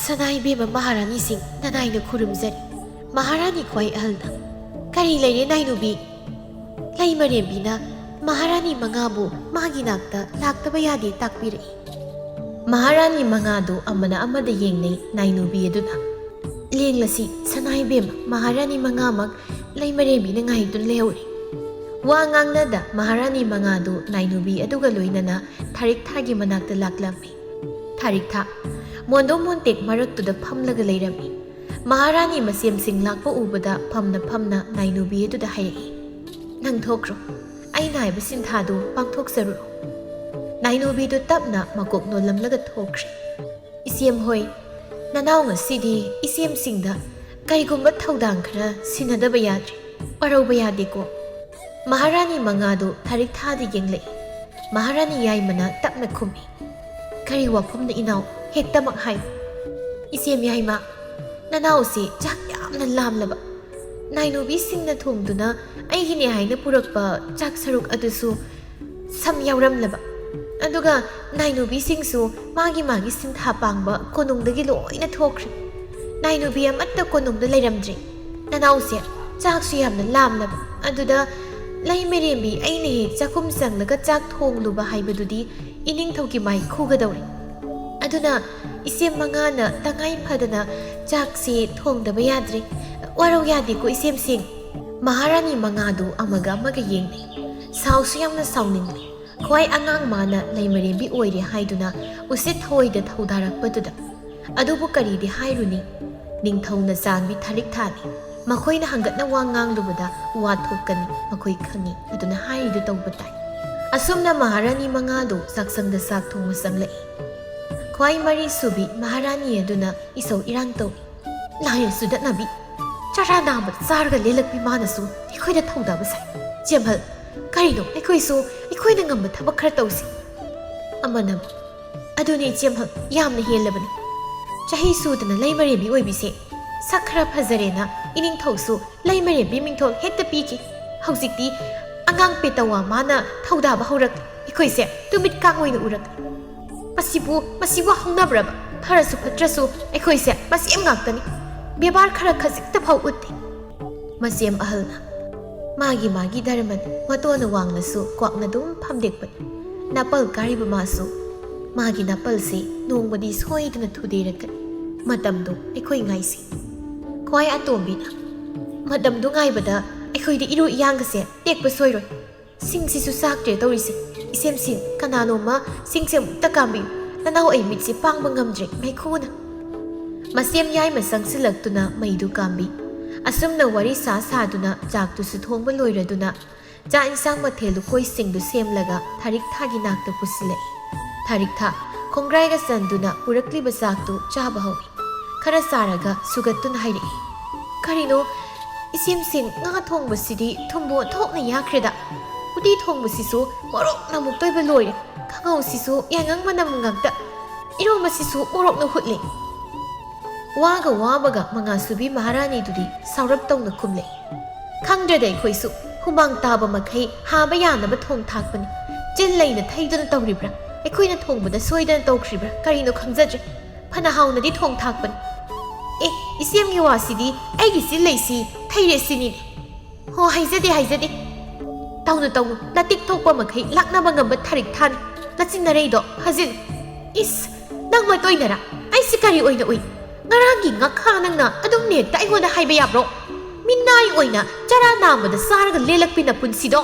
"ꯁꯅꯥ ꯏꯕꯦꯝꯃ ꯃꯍꯥꯔꯥꯅꯤꯁꯤꯡ, ꯅꯅꯥꯏꯅ ꯈꯨꯔꯨꯝꯖꯔꯤ꯫ ꯃꯍꯥꯔꯥꯅꯤ ꯈ꯭ꯋꯥꯏ ꯑꯍꯜꯅ, ꯀꯔꯤ ꯂꯩꯔꯦ ꯅꯥꯏꯅꯨꯕꯤ?" ꯂꯩꯃꯔꯦꯝꯕꯤꯅ ꯃꯍꯥꯔꯥꯅꯤ ꯃꯉꯥꯕꯨ ꯃꯥꯒꯤ ꯅꯥꯛꯇ ꯂꯥꯛꯇꯕ ꯌꯥꯗꯦ ꯇꯥꯛꯄꯤꯔꯛꯏ꯫ ꯃꯍꯥꯔꯥꯅꯤ ꯃꯉꯥꯗꯨ ꯑꯃꯅ ꯑꯃꯗ ꯌꯦꯡꯅꯩ꯫ ꯅꯥꯏꯅꯨꯕꯤ ꯑꯗꯨꯅ, "ꯂꯦꯡꯂꯁꯤ ꯁꯅꯥ ꯏꯕꯦꯝꯃ, ꯃꯍꯥꯔꯥꯅꯤ ꯃꯉꯥꯃꯛ ꯂꯩꯃꯔꯦꯝꯕꯤꯅ ꯉꯥꯏꯗꯨꯅ ꯂꯩꯍꯧꯔꯤ꯫" ꯋꯥ ꯉꯥꯡꯅꯗ ꯃꯍꯥꯔꯥꯅꯤ ꯃꯉꯥꯗꯨ ꯅꯥꯏꯅꯨꯕꯤ ꯑꯗꯨꯒ ꯂꯣꯏꯅꯅ ꯊꯥꯔꯤꯛ ꯊꯥꯒꯤ ꯃꯅꯥꯛꯇ ꯂꯥꯛꯂꯝꯃꯤ꯫ ꯊꯥꯔꯤꯛ ꯊꯥ ꯃꯣꯟꯗꯣ ꯃꯣꯟꯇꯦꯛ ꯃꯔꯛꯇꯨꯗ ꯐꯝꯂꯒ ꯂꯩꯔꯝꯃꯤ꯫ ꯃꯍꯥꯔꯥꯅꯤ ꯃꯁꯦꯝꯁꯤꯡ ꯂꯥꯛꯄ ꯎꯕꯗ ꯐꯝꯅ ꯐꯝꯅ ꯅꯥꯏꯅꯨꯕꯤ ꯑꯗꯨꯗ ꯍꯥꯏꯔꯛꯏ, "ꯅꯪ ꯊꯣꯛꯈ꯭ꯔꯣ, ꯑꯩꯅ ꯍꯥꯏꯕ ꯁꯤꯟꯊꯥꯗꯨ ꯄꯥꯡꯊꯣꯛꯆꯔꯨꯔꯣ꯫" ꯅꯥꯏꯅꯨꯕꯤꯗꯨ ꯇꯞꯅ ꯃꯀꯣꯛ ꯅꯣꯜꯂꯝꯂꯒ ꯊꯣꯛꯈ꯭ꯔꯦ꯫ "ꯏꯆꯦꯝ ꯍꯣꯏ, ꯅꯅꯥꯎ ꯉꯁꯤꯗꯤ ꯏꯆꯦꯝꯁꯤꯡꯗ ꯀꯔꯤꯒꯨꯝꯕ ꯊꯧꯗꯥꯡ ꯈꯔ ꯁꯤꯟꯅꯗꯕ ꯌꯥꯗ꯭ꯔꯦ꯫ ꯋꯥꯔꯧꯕ ꯌꯥꯗꯦꯀꯣ꯫" ꯃꯍꯥꯔꯥꯅꯤ ꯃꯉꯥꯗꯨ ꯊꯥꯔꯤꯛ ꯊꯥꯗ ꯌꯦꯡꯂꯛꯏ꯫ ꯃꯍꯥꯔꯥꯅꯤ ꯌꯥꯏꯃꯅ ꯇꯞꯅ ꯈꯨꯝꯃꯤ, "ꯀꯔꯤ ꯋꯥꯐꯝꯅ ꯏꯅꯥꯎ? ꯍꯦꯛꯇꯃꯛ ꯍꯥꯏꯌꯨ꯫" "ꯏꯆꯦꯝ ꯌꯥꯏꯃ, ꯅꯅꯥꯎꯁꯦ ꯆꯥꯛ ꯌꯥꯝꯅ ꯂꯥꯝꯂꯕ꯫ ꯅꯥꯏꯅꯨꯕꯤꯁꯤꯡꯅ ꯊꯣꯡꯗꯨꯅ ꯑꯩꯒꯤꯅꯦ ꯍꯥꯏꯅ ꯄꯨꯔꯛꯄ ꯆꯥꯛ ꯁꯔꯨꯛ ꯑꯗꯨꯁꯨ ꯁꯝ ꯌꯥꯎꯔꯝꯂꯕ꯫ ꯑꯗꯨꯒ ꯅꯥꯏꯅꯨꯕꯤꯁꯤꯡꯁꯨ ꯃꯥꯒꯤ ꯃꯥꯒꯤ ꯁꯤꯟꯊꯥ ꯄꯥꯡꯕ ꯀꯣꯅꯨꯡꯗꯒꯤ ꯂꯣꯏꯅ ꯊꯣꯛꯈ꯭ꯔꯦ꯫ ꯅꯥꯏꯅꯨꯕꯤ ꯑꯃꯠꯇ ꯀꯣꯅꯨꯡꯗ ꯂꯩꯔꯝꯗ꯭ꯔꯦ꯫ ꯅꯅꯥꯎꯁꯦ ꯆꯥꯛꯁꯨ ꯌꯥꯝꯅ ꯂꯥꯝꯂꯕ꯫ ꯑꯗꯨꯗ ꯂꯩꯃꯔꯦꯝꯕꯤ ꯑꯩꯅ ꯍꯦꯛ ꯆꯥꯛꯈꯨꯝ ꯆꯪꯂꯒ ꯆꯥꯛ ꯊꯣꯡꯂꯨꯕ ꯍꯥꯏꯕꯗꯨꯗꯤ ꯏꯅꯤꯡꯊꯧꯒꯤ ꯃꯥꯏ ꯈꯨꯒꯗꯧꯔꯦ꯫ ꯑꯗꯨꯅ ꯏꯆꯦꯝ ꯃꯉꯥꯅ ꯇꯉꯥꯏ ꯐꯗꯅ ꯆꯥꯛꯁꯦ ꯊꯣꯡꯗꯕ ꯌꯥꯗ꯭ꯔꯦ꯫ ꯋꯥꯔꯧ ꯌꯥꯗꯦꯀꯣ ꯏꯆꯦꯝꯁꯤꯡ꯫" ꯃꯍꯥꯔꯥꯅꯤ ꯃꯉꯥꯗꯨ ꯑꯃꯒ ꯑꯃꯒ ꯌꯦꯡꯅꯩ꯫ ꯁꯥꯎꯁꯨ ꯌꯥꯝꯅ ꯁꯥꯎꯅꯤꯡꯂꯤ꯫ ꯈ꯭ꯋꯥꯏ ꯑꯉꯥꯡ ꯃꯥꯅ ꯂꯩꯃꯔꯦꯝꯕꯤ ꯑꯣꯏꯔꯦ ꯍꯥꯏꯗꯨꯅ ꯎꯁꯤꯠ ꯊꯑꯣꯏꯗ ꯊꯧꯗꯥꯔꯛꯄꯗꯨꯗ꯫ ꯑꯗꯨꯕꯨ ꯀꯔꯤꯗꯤ ꯍꯥꯏꯔꯨꯅꯤ? ꯅꯤꯡꯊꯧꯅ ꯆꯥꯟꯕꯤ ꯊꯥꯔꯤꯛ ꯊꯥꯅꯤ꯫ ꯃꯈꯣꯏꯅ ꯍꯪꯒꯠꯅ ꯋꯥ ꯉꯥꯡꯂꯨꯕꯗ ꯋꯥ ꯊꯣꯛꯀꯅꯤ, ꯃꯈꯣꯏ ꯈꯪꯏ꯫ ꯑꯗꯨꯅ ꯍꯥꯏꯔꯤꯗꯨ ꯇꯧꯕ ꯇꯥꯏ꯫ ꯑꯁꯨꯝꯅ ꯃꯍꯥꯔꯥꯅꯤ ꯃꯉꯥꯗꯨ ꯆꯥꯛꯁꯪꯗ ꯆꯥꯛ ꯊꯣꯡꯕ ꯆꯪꯂꯛꯏ꯫ ꯈ꯭ꯋꯥꯏ ꯃꯔꯤ ꯁꯨꯕꯤ ꯃꯍꯥꯔꯥꯅꯤ ꯑꯗꯨꯅ ꯏꯁꯧ ꯏꯔꯥꯡ ꯇꯧꯏ꯫ "ꯂꯥꯏꯔ ꯆꯨꯗꯠꯅꯕꯤ, ꯆꯔꯥ ꯅꯥꯝꯃ ꯆꯥꯔꯒ ꯂꯦꯜꯂꯛꯄꯤ ꯃꯥꯅꯁꯨ ꯑꯩꯈꯣꯏꯗ ꯊꯧꯗꯕ ꯁꯥꯏ꯫ ꯆꯦꯝꯍꯜ, ꯀꯔꯤꯅꯣ ꯑꯩꯈꯣꯏꯁꯨ ꯑꯩꯈꯣꯏꯅ ꯉꯝꯕ ꯊꯕꯛ ꯈꯔ ꯇꯧꯁꯤ꯫" ꯑꯃꯅ, "ꯑꯗꯨꯅꯤ ꯏꯆꯦꯝꯍꯜ, ꯌꯥꯝꯅ ꯍꯦꯜꯂꯕꯅꯤ꯫ ꯆꯍꯤ ꯁꯨꯗꯅ ꯂꯩꯃꯔꯦꯝꯕꯤ ꯑꯣꯏꯕꯤꯁꯦ ꯁꯛ ꯈꯔ ꯐꯖꯔꯦꯅ ꯏꯅꯤꯡꯊꯧꯁꯨ ꯂꯩꯃꯔꯦꯝꯕꯤ ꯃꯤꯡꯊꯣꯜ ꯍꯦꯛꯇ ꯄꯤꯈꯤ꯫ ꯍꯧꯖꯤꯛꯇꯤ ꯑꯉꯥꯡ ꯄꯦꯇꯋꯥ ꯃꯥꯅ ꯊꯧꯗꯥꯕ ꯍꯧꯔꯛꯂꯦ꯫ ꯑꯩꯈꯣꯏꯁꯦ ꯇꯨꯃꯤꯠ ꯀꯥꯡ ꯑꯣꯏꯅ ꯎꯔꯛꯂꯦ꯫ ꯃꯁꯤꯕꯨ, ꯃꯁꯤꯕꯨ ꯍꯧꯅꯕ꯭ꯔꯕ? ꯐꯔꯁꯨ ꯐꯠꯇ꯭ꯔꯁꯨ ꯑꯩꯈꯣꯏꯁꯦ ꯃꯁꯦꯝ ꯉꯥꯛꯇꯅꯤ꯫ ꯕꯦꯕꯥꯔ ꯈꯔ ꯈꯖꯤꯛꯇ ꯐꯥꯎ ꯎꯠꯇꯦ꯫ ꯃꯁꯦꯝ ꯑꯍꯜꯅ ꯃꯥꯒꯤ ꯃꯥꯒꯤ ꯙꯔꯃꯅꯤ꯫ ꯃꯇꯣꯟꯅ ꯋꯥꯡꯂꯁꯨ ꯀ꯭ꯋꯥꯛꯅ ꯑꯗꯨꯝ ꯐꯝꯗꯦꯛꯄꯅꯤ꯫ ꯅꯥꯄꯜ ꯀꯥꯔꯤꯕ ꯃꯥꯁꯨ ꯃꯥꯒꯤ ꯅꯥꯄꯜꯁꯤ ꯅꯣꯡꯃꯗꯤ ꯁꯣꯏꯗꯅ ꯊꯨꯗꯦꯔꯛꯀꯅꯤ꯫ ꯃꯇꯝꯗꯣ ꯑꯩꯈꯣꯏ ꯉꯥꯏꯁꯤ꯫ ꯈ꯭ꯋꯥꯏ ꯑꯇꯣꯝꯕꯤꯅ, "ꯃꯇꯝꯗꯨ ꯉꯥꯏꯕꯗ ꯑꯩꯈꯣꯏꯗꯤ ꯏꯔꯨ ꯏꯌꯥꯡꯒꯁꯦ ꯇꯦꯛꯄ ꯁꯣꯏꯔꯣꯏ꯫ ꯁꯤꯡꯁꯤꯁꯨ ꯆꯥꯛꯇ꯭ꯔꯦ ꯇꯧꯔꯤꯁꯦ꯫ ꯏꯁꯦꯝꯁꯤꯡ, ꯀꯅꯥꯅꯣꯝꯃ ꯁꯤꯡꯁꯦ ꯑꯃꯨꯛꯇ ꯀꯥꯝꯕꯤꯌꯨ꯫ ꯅꯅꯥꯎ, ꯑꯩ ꯃꯤꯠꯁꯦ ꯄꯥꯡꯕ ꯉꯝꯗ꯭ꯔꯦ, ꯃꯩꯈꯨꯅ"꯫ ꯃꯁꯦꯝ ꯌꯥꯏꯃ ꯆꯪꯁꯤꯜꯂꯛꯇꯨꯅ ꯃꯩꯗꯨ ꯀꯥꯝꯕꯤ꯫ ꯑꯁꯨꯝꯅ ꯋꯥꯔꯤ ꯁꯥ ꯁꯥꯗꯨꯅ ꯆꯥꯛꯇꯨꯁꯨ ꯊꯣꯡꯕ ꯂꯣꯏꯔꯗꯨꯅ ꯆꯥꯛ ꯏꯟꯁꯥꯡ ꯃꯊꯦꯜ ꯂꯨꯀꯣꯏꯁꯤꯡꯗꯨ ꯁꯦꯝꯂꯒ ꯊꯥꯔꯤꯛꯊꯥꯒꯤ ꯅꯥꯛꯇ ꯄꯨꯁꯤꯜꯂꯛꯏ꯫ ꯊꯥꯔꯤꯛꯊꯥ ꯈꯣꯡꯒ꯭ꯔꯥꯏꯒ ꯆꯟꯗꯨꯅ ꯄꯨꯔꯛꯂꯤꯕ ꯆꯥꯛꯇꯨ ꯆꯥꯕ ꯍꯧꯏ꯫ ꯈꯔ ꯆꯥꯔꯒ ꯁꯨꯒꯠꯇꯨꯅ ꯍꯥꯏꯔꯛꯏ, "ꯀꯔꯤꯅꯣ, ꯏꯆꯦꯝꯁꯤꯡ, ꯉꯥ ꯊꯣꯡꯕꯁꯤꯗꯤ ꯊꯨꯝꯕꯨ ꯑꯣꯟꯊꯣꯛꯅ ꯌꯥꯛꯈ꯭ꯔꯦꯗ꯫ ꯎꯇꯤ ꯊꯣꯡꯕꯁꯤꯁꯨ ꯃꯣꯔꯣꯛꯅ ꯑꯃꯨꯛꯇꯣꯏꯕ ꯂꯣꯏꯔꯦ꯫ ꯀꯥꯡꯉꯧꯁꯤꯁꯨ ꯌꯥꯏꯉꯪ ꯃꯅꯝ ꯉꯥꯛꯇ꯫ ꯏꯔꯣꯝꯕꯁꯤꯁꯨ ꯃꯣꯔꯣꯛꯅ ꯍꯨꯠꯂꯦ"꯫ ꯋꯥꯒ ꯋꯥꯕꯒ ꯃꯉꯥꯁꯨꯕꯤ ꯃꯍꯥꯔꯥꯅꯤꯗꯨꯗꯤ ꯁꯥꯎꯔꯞ ꯇꯧꯅ ꯈꯨꯝꯂꯛꯏ, "ꯈꯪꯗ꯭ꯔꯦꯗ ꯑꯩꯈꯣꯏꯁꯨ꯫ ꯍꯨꯃꯥꯡ ꯇꯥꯕ ꯃꯈꯩ ꯍꯥꯕ ꯌꯥꯅꯕ ꯊꯣꯡ ꯊꯥꯛꯄꯅꯤ꯫ ꯆꯤꯜ ꯂꯩꯅ ꯊꯩꯗꯨꯅ ꯇꯧꯔꯤꯕ꯭ꯔꯥ? ꯑꯩꯈꯣꯏꯅ ꯊꯣꯡꯕꯗ ꯁꯣꯏꯗꯅ ꯇꯧꯈ꯭ꯔꯤꯕ꯭ꯔꯥ? ꯀꯔꯤꯅꯣ ꯈꯪꯖꯗ꯭ꯔꯦ꯫ ꯐꯅ ꯍꯥꯎꯅꯗꯤ ꯊꯣꯡ ꯊꯥꯛꯄꯅꯤ꯫ ꯑꯦ, ꯏꯆꯦꯝꯒꯤ ꯋꯥꯁꯤꯗꯤ ꯑꯩꯒꯤ ꯆꯤꯜ ꯂꯩꯁꯤ ꯊꯩꯔꯦ ꯁꯤꯅꯤꯅꯦ꯫ ꯍꯣ, ꯍꯥꯏꯖꯗꯦ, ꯍꯥꯏꯖꯗꯦ꯫ ꯇꯧꯅꯨ, ꯇꯧꯅꯨ꯫ ꯅꯇꯤꯛ ꯊꯣꯛꯄ ꯃꯈꯩ ꯂꯥꯛꯅꯕ ꯉꯝꯕ ꯊꯥꯔꯤꯛ ꯊꯥꯅꯤ꯫ ꯅꯆꯤꯟ ꯅꯔꯩꯗꯣ ꯐꯥꯖꯤꯜ꯫ ꯏꯁ, ꯅꯪ ꯃꯇꯣꯏꯅꯔꯥ? ꯑꯩꯁꯤ ꯀꯔꯤ ꯑꯣꯏꯅ ꯎꯏ? ꯉꯔꯥꯡꯒꯤ ꯉꯥꯈꯥ ꯅꯪꯅ ꯑꯗꯨꯝ ꯅꯦꯠꯇ ꯑꯩꯉꯣꯟꯗ ꯍꯥꯏꯕ ꯌꯥꯕ꯭ꯔꯣ? ꯃꯤꯅꯥꯏ ꯑꯣꯏꯅ ꯆꯔꯥ ꯅꯥꯝꯃꯗ ꯆꯥꯔꯒ ꯂꯦꯜꯂꯛꯄꯤ ꯅꯄꯨꯟꯁꯤꯗꯣ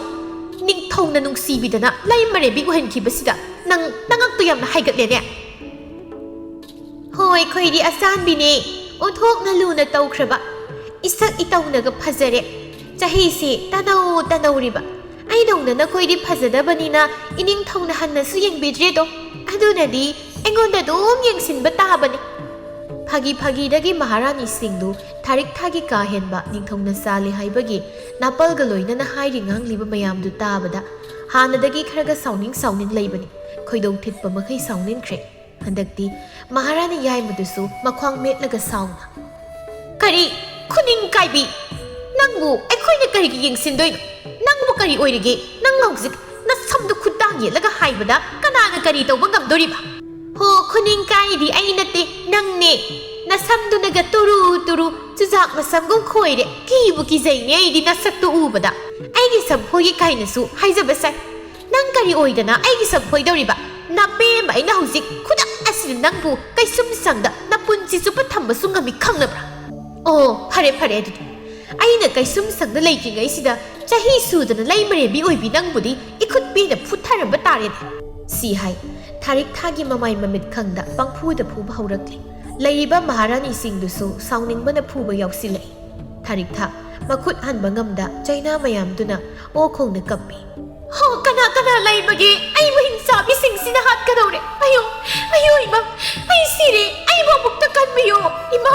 ꯅꯤꯡꯊꯧꯅ ꯅꯨꯡꯁꯤꯕꯤꯗꯅ ꯂꯩꯃꯔꯦꯝꯕꯤ ꯑꯣꯏꯍꯟꯈꯤꯕꯁꯤꯗ ꯅꯪ ꯅꯉꯛꯇꯣ ꯌꯥꯝꯅ ꯍꯥꯏꯒꯠꯂꯦꯅꯦ꯫ ꯍꯣꯏ, ꯑꯩꯈꯣꯏꯗꯤ ꯑꯆꯥꯟꯕꯤꯅꯦ꯫ ꯑꯣꯟꯊꯣꯛꯅ ꯂꯨꯅ ꯇꯧꯈ꯭ꯔꯕ꯫ ꯏꯁꯛ ꯏꯇꯧꯅꯒ ꯐꯖꯔꯦ꯫ ꯆꯍꯤꯁꯦ ꯇꯅꯧ ꯇꯅꯧꯔꯤꯕ꯫ ꯑꯩꯗꯧꯅ ꯅꯈꯣꯏꯗꯤ ꯐꯖꯗꯕꯅꯤꯅ ꯏꯅꯤꯡꯊꯧꯅ ꯍꯟꯅꯁꯨ ꯌꯦꯡꯕꯤꯗ꯭ꯔꯦꯗꯣ꯫ ꯑꯗꯨꯅꯗꯤ ꯑꯩꯉꯣꯟꯗ ꯑꯗꯨꯝ ꯌꯦꯡꯁꯤꯟꯕ ꯇꯥꯕꯅꯤ꯫ ꯐꯥꯒꯤ ꯐꯥꯒꯤꯗꯒꯤ ꯃꯍꯥꯔꯥꯅꯤꯁꯤꯡꯗꯨ ꯊꯥꯔꯤꯛ ꯊꯥꯒꯤ ꯀꯥ ꯍꯦꯟꯕ ꯅꯤꯡꯊꯧꯅ ꯆꯥꯜꯂꯤ ꯍꯥꯏꯕꯒꯤ ꯅꯥꯄꯜꯒ ꯂꯣꯏꯅꯅ ꯍꯥꯏꯔꯤ ꯉꯥꯡꯂꯤꯕ ꯃꯌꯥꯝꯗꯨ ꯇꯥꯕꯗ ꯍꯥꯟꯅꯗꯒꯤ ꯈꯔꯒ ꯁꯥꯎꯅꯤꯡ ꯁꯥꯎꯅꯤꯡ ꯂꯩꯕꯅꯤ꯫ ꯈꯣꯏꯗꯧ ꯊꯤꯠꯄ ꯃꯈꯩ ꯁꯥꯎꯅꯤꯡꯈ꯭ꯔꯦ꯫ ꯍꯟꯗꯛꯇꯤ ꯃꯍꯥꯔꯥꯅꯤ ꯌꯥꯏꯃꯗꯨꯁꯨ ꯃꯈ꯭ꯋꯥꯡ ꯃꯦꯠꯂꯒ ꯁꯥꯎꯅ, ꯀꯔꯤ? ꯈꯨꯅꯤꯡ ꯀꯥꯏꯕꯤ? ꯅꯪꯕꯨ ꯑꯩꯈꯣꯏꯅ ꯀꯔꯤꯒꯤ ꯌꯦꯡꯁꯤꯟꯗꯣꯏꯅꯣ? ꯅꯪꯕꯨ ꯀꯔꯤ ꯑꯣꯏꯔꯤꯒꯦ? ꯅꯪ ꯍꯧꯖꯤꯛ ꯅꯁꯝꯗꯨ ꯈꯨꯠꯇꯥꯡ ꯌꯦꯠꯂꯒ ꯍꯥꯏꯕꯗ ꯀꯅꯥꯅ ꯀꯔꯤ ꯇꯧꯕ ꯉꯝꯗꯣꯔꯤꯕ? ꯍꯣ, ꯈꯨꯅꯤꯡ ꯀꯥꯏꯗꯤ ꯑꯩ ꯅꯠꯇꯦ, ꯅꯪꯅꯦ꯫ ꯅꯁꯝꯗꯨꯅꯒ ꯇꯨꯔꯨ ꯇꯨꯔꯨ ꯆꯨꯖꯥꯛ ꯃꯁꯝꯒꯨꯝ ꯈꯣꯏꯔꯦ꯫ ꯀꯤꯕꯨ ꯀꯤꯖꯩꯅꯦ ꯑꯩꯗꯤ ꯅꯁꯛꯇꯨ ꯎꯕꯗ꯫ ꯑꯩꯒꯤ ꯁꯝꯐꯣꯏꯒꯤ ꯀꯥꯏꯅꯁꯨ ꯍꯥꯏꯖꯕ ꯁꯥꯏ꯫ ꯅꯪ ꯀꯔꯤ ꯑꯣꯏꯗꯅ ꯑꯩꯒꯤ ꯁꯝꯐꯣꯏꯗꯧꯔꯤꯕ? ꯅꯥꯄꯦꯝꯕ, ꯑꯩꯅ ꯍꯧꯖꯤꯛ ꯈꯨꯗꯛ ꯑꯁꯤꯗ ꯅꯪꯕꯨ ꯀꯩꯁꯨꯝ ꯁꯪꯗ ꯅꯄꯨꯟꯁꯤ ꯆꯨꯞꯄ ꯊꯝꯕꯁꯨ ꯉꯝꯃꯤ, ꯈꯪꯂꯕ꯭ꯔꯥ? ꯑꯣ, ꯐꯔꯦ, ꯐꯔꯦ ꯑꯗꯨꯗꯤ꯫ ꯑꯩꯅ ꯀꯩꯁꯨꯝ ꯁꯪꯗ ꯂꯩꯇ꯭ꯔꯤꯉꯩꯁꯤꯗ ꯆꯍꯤ ꯁꯨꯗꯅ ꯂꯩ ꯃꯔꯦꯝꯕꯤ ꯑꯣꯏꯕꯤ ꯅꯪꯕꯨꯗꯤ ꯏꯈꯨꯠ ꯄꯤꯅ ꯐꯨꯊꯔꯝꯕ ꯇꯥꯔꯦꯅꯦ꯫ ꯁꯤ ꯍꯥꯏ ꯊꯥꯔꯤꯛ ꯊꯥꯒꯤ ꯃꯃꯥꯏ ꯃꯃꯤꯠ ꯈꯪꯗ ꯄꯪꯐꯨꯗ ꯐꯨꯕ ꯍꯧꯔꯛꯂꯦ꯫ ꯂꯩꯔꯤꯕ ꯃꯍꯥꯔꯥꯅꯤꯁꯤꯡꯗꯨꯁꯨ ꯁꯥꯎꯅꯤꯡꯕꯅ ꯐꯨꯕ ꯌꯥꯎꯁꯤꯜꯂꯛꯏ꯫ ꯊꯥꯔꯤꯛ ꯊꯥ ꯃꯈꯨꯠ ꯍꯟꯕ ꯉꯝꯗ ꯆꯩꯅꯥ ꯃꯌꯥꯝꯗꯨꯅ ꯑꯣ ꯈꯣꯡꯅ ꯀꯞꯄꯤ꯫ ꯍꯣ, ꯀꯅꯥ ꯀꯅꯥ ꯂꯩꯕꯒꯦ? ꯑꯩꯕꯨ ꯍꯤꯡꯆꯥꯕꯤꯁꯤꯡꯁꯤꯅ ꯍꯥꯠꯀꯗꯧꯔꯦ꯫ ꯑꯌꯣ, ꯑꯌꯣ, ꯏꯃꯥ, ꯑꯩ ꯁꯤꯔꯦ꯫ ꯑꯩꯕꯨ ꯑꯃꯨꯛꯇ ꯀꯟꯕꯤꯌꯣ꯫ ꯏꯃꯥ,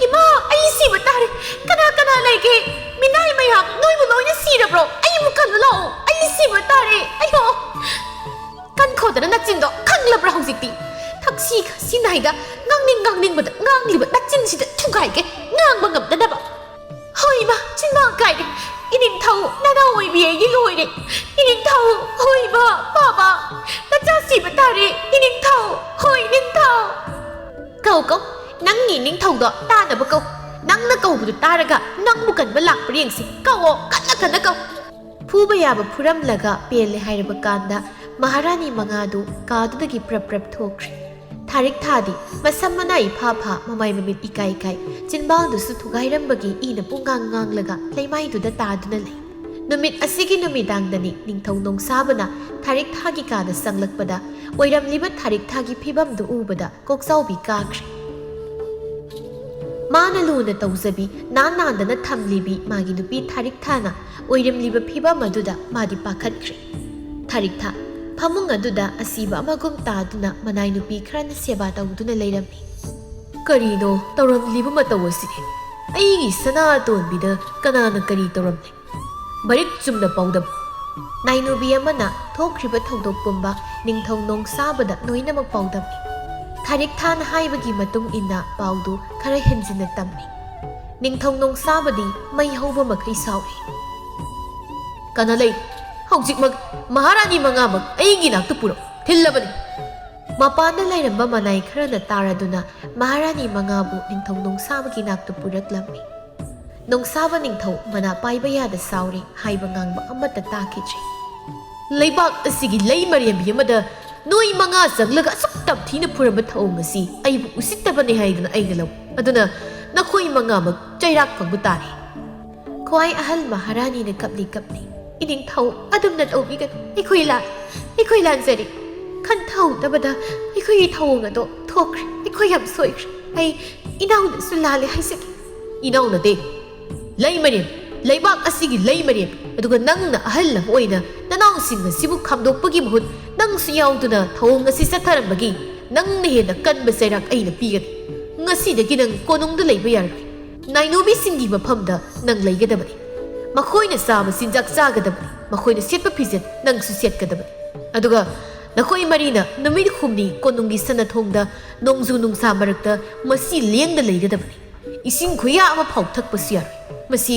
ꯏꯃꯥ, ꯑꯩ ꯁꯤꯕ ꯇꯥꯔꯦ꯫ ꯀꯅꯥ ꯀꯅꯥ ꯂꯩꯒꯦ? ꯃꯤꯅꯥꯏ ꯃꯌꯥꯝ, ꯅꯣꯏꯕꯨ ꯂꯣꯏꯅ ꯁꯤꯔꯕ꯭ꯔꯣ? ꯑꯩꯕꯨ ꯀꯜꯂꯨ ꯂꯥꯛꯑꯣ꯫ ꯑꯩ ꯁꯤꯕ ꯇꯥꯔꯦ꯫ ꯑꯌꯣ꯫ ꯀꯟꯈꯣꯗꯅ ꯅꯆꯤꯟꯗꯣ, ꯈꯪꯂꯕ꯭ꯔꯥ ꯍꯧꯖꯤꯛꯇꯤ? ꯊꯛꯁꯤ ꯈꯥꯁꯤ ꯅꯥꯏꯗ ꯉꯥꯡꯅꯤꯡ ꯉꯥꯡꯅꯤꯡꯕꯗ ꯉꯥꯡꯂꯤꯕ ꯅꯆꯤꯟꯁꯤꯗ ꯊꯨꯒꯥꯏꯒꯦ, ꯉꯥꯡꯕ ꯉꯝꯗꯅꯕ꯫ ꯍꯣꯏ ꯏꯃꯥ, ꯆꯤꯟꯕꯥꯡ ꯀꯥꯏꯔꯦ꯫ ꯏꯅꯤꯡꯊꯧ, ꯅꯅꯥꯎ ꯑꯣꯏꯕꯤ ꯑꯩꯗꯤ ꯂꯣꯏꯔꯦ꯫ ꯏꯅꯤꯡꯊꯧ, ꯍꯣꯏ ꯏꯃꯥ, ꯄꯥꯕ, ꯅꯆꯥ ꯁꯤꯕ ꯇꯥꯔꯦ꯫ ꯏꯅꯤꯡꯊꯧ, ꯍꯣꯏ ꯅꯤꯡꯊꯧ꯫ ꯀꯧ, ꯀꯧ, ꯅꯪꯒꯤ ꯅꯤꯡꯊꯧꯗꯣ ꯇꯥꯅꯕ ꯀꯧ꯫ ꯅꯪꯅ ꯀꯧꯕꯗꯨ ꯇꯥꯔꯒ ꯅꯪꯕꯨ ꯀꯟꯕ ꯂꯥꯛꯄ꯭ꯔꯥ ꯌꯦꯡꯁꯤ꯫ ꯀꯧꯑꯣ, ꯀꯟꯅ ꯀꯟꯅ ꯀꯧ꯫ ꯐꯨꯕ ꯌꯥꯕ ꯐꯨꯔꯝꯂꯒ ꯄꯦꯜꯂꯦ ꯍꯥꯏꯔꯕ ꯀꯥꯟꯗ ꯃꯍꯥꯔꯥꯅꯤ ꯃꯉꯥꯗꯨ ꯀꯥꯗꯨꯗꯒꯤ ꯄ꯭ꯔꯞ ꯄ꯭ꯔꯞ ꯊꯣꯛꯈ꯭ꯔꯦ꯫ ꯊꯥꯔꯤꯛ ꯊꯥꯗꯤ ꯃꯁꯝ ꯃꯅꯥ ꯏꯐꯥ ꯐꯥ, ꯃꯃꯥꯏ ꯃꯃꯤꯠ ꯏꯀꯥꯏ ꯀꯥꯏ, ꯆꯤꯟꯕꯥꯜꯗꯨꯁꯨ ꯊꯨꯒꯥꯏꯔꯝꯕꯒꯤ ꯏꯅ ꯄꯨꯡꯉꯥꯡ ꯉꯥꯡꯂꯒ ꯂꯩꯃꯥꯏꯗꯨꯗ ꯇꯥꯗꯨꯅ ꯂꯩ꯫ ꯅꯨꯃꯤꯠ ꯑꯁꯤꯒꯤ ꯅꯨꯃꯤꯗꯥꯡꯗꯅꯤ ꯅꯤꯡꯊꯧ ꯅꯣꯡꯁꯥꯕꯅ ꯊꯥꯔꯤꯛ ꯊꯥꯒꯤ ꯀꯥꯗ ꯆꯪꯂꯛꯄꯗ ꯑꯣꯏꯔꯝꯂꯤꯕ ꯊꯥꯔꯤꯛ ꯊꯥꯒꯤ ꯐꯤꯕꯝꯗꯨ ꯎꯕꯗ ꯀꯣꯛꯆꯥꯎꯕꯤ ꯀꯥꯈ꯭ꯔꯦ꯫ ꯃꯥꯅ ꯂꯨꯅ ꯇꯧꯖꯕꯤ, ꯅꯥꯟ ꯅꯥꯟꯗꯅ ꯊꯝꯂꯤꯕꯤ ꯃꯥꯒꯤ ꯅꯨꯄꯤ ꯊꯥꯔꯤꯛ ꯊꯥꯅ ꯑꯣꯏꯔꯝꯂꯤꯕ ꯐꯤꯕꯝ ꯑꯗꯨꯗ ꯃꯥꯗꯤ ꯄꯥꯈꯠꯈ꯭ꯔꯦ꯫ ꯊꯥꯔꯤꯛ ꯊꯥ ꯐꯃꯨꯡ ꯑꯗꯨꯗ ꯑꯁꯤꯕ ꯑꯃꯒꯨꯝ ꯇꯥꯗꯨꯅ ꯃꯅꯥꯏ ꯅꯨꯄꯤ ꯈꯔꯅ ꯁꯦꯕꯥ ꯇꯧꯗꯨꯅ ꯂꯩꯔꯝꯃꯤ꯫ ꯀꯔꯤꯅꯣ ꯇꯧꯔꯝꯂꯤꯕ ꯃꯇꯧ ꯑꯁꯤꯗꯤ? ꯑꯩꯒꯤ ꯁꯅꯥ ꯑꯇꯣꯟꯕꯤꯗ ꯀꯅꯥꯅ ꯀꯔꯤ ꯇꯧꯔꯝꯂꯦ? ꯃꯔꯤꯛ ꯆꯨꯝꯅ ꯄꯥꯎꯗꯝ꯫ ꯅꯥꯏꯅꯨꯕꯤ ꯑꯃꯅ ꯊꯣꯛꯈ꯭ꯔꯤꯕ ꯊꯧꯗꯣꯛ ꯄꯨꯝꯕ ꯅꯤꯡꯊꯧ ꯅꯣꯡꯁꯥꯕꯗ ꯂꯣꯏꯅꯃꯛ ꯄꯥꯎꯗꯝꯃꯤ꯫ ꯊꯥꯔꯤꯛꯊꯥꯅ ꯍꯥꯏꯕꯒꯤ ꯃꯇꯨꯡ ꯏꯟꯅ ꯄꯥꯎꯗꯨ ꯈꯔ ꯍꯦꯟꯖꯤꯟꯅ ꯇꯝꯃꯤ꯫ ꯅꯤꯡꯊꯧ ꯅꯣꯡꯁꯥꯕꯗꯤ ꯃꯩ ꯍꯧꯕ ꯃꯈꯩ ꯁꯥꯎꯔꯤ꯫ "ꯀꯅꯥ ꯂꯩ? ꯍꯧꯖꯤꯛꯃꯛ ꯃꯍꯥꯔꯥꯅꯤ ꯃꯉꯥꯃꯛ ꯑꯩꯒꯤ ꯅꯥꯛꯇ ꯄꯨꯔꯛꯎ꯫ ꯊꯤꯜꯂꯕꯅꯤ!" ꯃꯄꯥꯟꯗ ꯂꯩꯔꯝꯕ ꯃꯅꯥꯏ ꯈꯔꯅ ꯇꯥꯔꯗꯨꯅ ꯃꯍꯥꯔꯥꯅꯤ ꯃꯉꯥꯕꯨ ꯅꯤꯡꯊꯧ ꯅꯣꯡꯁꯥꯕꯒꯤ ꯅꯥꯛꯇ ꯄꯨꯔꯛꯂꯝꯃꯤ꯫ ꯅꯣꯡꯁꯥꯕ ꯅꯤꯡꯊꯧ ꯃꯅꯥ ꯄꯥꯏꯕ ꯌꯥꯗ ꯁꯥꯎꯔꯤ, ꯍꯥꯏꯕ ꯉꯥꯡꯕ ꯑꯃꯠꯇ ꯇꯥꯈꯤꯗ꯭ꯔꯦ꯫ "ꯂꯩꯕꯥꯛ ꯑꯁꯤꯒꯤ ꯂꯩ ꯃꯔꯦꯝꯕꯤ ꯑꯃꯗ ꯅꯣꯏ ꯃꯉꯥ ꯆꯪꯂꯒ ꯑꯁꯨꯛ ꯇꯝꯊꯤꯅ ꯐꯨꯔꯝꯕ ꯊꯧꯑꯣꯡ ꯑꯁꯤ ꯑꯩꯕꯨ ꯎꯁꯤꯠꯇꯕꯅꯤ ꯍꯥꯏꯗꯨꯅ ꯑꯩꯅ ꯂꯧ꯫ ꯑꯗꯨꯅ ꯅꯈꯣꯏ ꯃꯉꯥꯃꯛ ꯆꯩꯔꯥꯛ ꯐꯪꯕ ꯇꯥꯔꯦ꯫" ꯈ꯭ꯋꯥꯏ ꯑꯍꯜ ꯃꯍꯥꯔꯥꯅꯤꯅ ꯀꯞꯂꯤ ꯀꯞꯂꯤ, "ꯏꯅꯤꯡꯊꯧ, ꯑꯗꯨꯝꯅ ꯇꯧꯕꯤꯒꯅꯨ꯫ ꯑꯩꯈꯣꯏ ꯂꯥꯟ-, ꯑꯩꯈꯣꯏ ꯂꯥꯟꯖꯔꯦ꯫ ꯈꯟꯊꯍꯧꯗꯕꯗ ꯑꯩꯈꯣꯏꯒꯤ ꯊꯧꯑꯣꯡ ꯑꯗꯣ ꯊꯣꯛꯈ꯭ꯔꯦ꯫ ꯑꯩꯈꯣꯏ ꯌꯥꯝ ꯁꯣꯏꯈ꯭ꯔꯦ꯫ ꯑꯩ ꯏꯅꯥꯎꯅꯁꯨ ꯂꯥꯜꯂꯦ ꯍꯥꯏꯖꯒꯦ꯫" "ꯏꯅꯥꯎ ꯅꯠꯇꯦ, ꯂꯩ ꯃꯔꯦꯝ, ꯂꯩꯕꯥꯛ ꯑꯁꯤꯒꯤ ꯂꯩ ꯃꯔꯦꯝ꯫ ꯑꯗꯨꯒ ꯅꯪꯅ ꯑꯍꯜ ꯑꯃ ꯑꯣꯏꯅ ꯅꯅꯥꯎꯁꯤꯡ ꯑꯁꯤꯕꯨ ꯈꯥꯝꯗꯣꯛꯄꯒꯤ ꯃꯍꯨꯠ ꯅꯪꯁꯨ ꯌꯥꯎꯗꯨꯅ ꯊꯧꯑꯣꯡ ꯑꯁꯤ ꯆꯠꯊꯔꯝꯕꯒꯤ ꯅꯪꯅ ꯍꯦꯟꯅ ꯀꯟꯕ ꯆꯩꯔꯥꯛ ꯑꯩꯅ ꯄꯤꯒꯅꯤ꯫ ꯉꯁꯤꯗꯒꯤ ꯅꯪ ꯀꯣꯅꯨꯡꯗ ꯂꯩꯕ ꯌꯥꯔꯣꯏ꯫ ꯅꯥꯏꯅꯣꯕꯤꯁꯤꯡꯒꯤ ꯃꯐꯝꯗ ꯅꯪ ꯂꯩꯒꯗꯕꯅꯤ꯫ ꯃꯈꯣꯏꯅ ꯆꯥꯕ ꯆꯤꯟꯖꯥꯛ ꯆꯥꯒꯗꯕꯅꯤ꯫ ꯃꯈꯣꯏꯅ ꯁꯦꯠꯄ ꯐꯤꯖꯦꯠ ꯅꯪꯁꯨ ꯁꯦꯠꯀꯗꯕꯅꯤ꯫ ꯑꯗꯨꯒ ꯅꯈꯣꯏ ꯃꯔꯤꯅ ꯅꯨꯃꯤꯠ ꯍꯨꯝꯅꯤ ꯀꯣꯅꯨꯡꯒꯤ ꯁꯅꯥꯊꯣꯡꯗ ꯅꯣꯡꯖꯨ ꯅꯨꯡꯁꯥ ꯃꯔꯛꯇ ꯃꯁꯤ ꯂꯦꯡꯗ ꯂꯩꯒꯗꯕꯅꯤ꯫ ꯏꯁꯤꯡ ꯈꯨꯌꯥ ꯑꯃ ꯐꯥꯎ ꯊꯛꯄꯁꯨ ꯌꯥꯔꯣꯏ꯫ ꯃꯁꯤ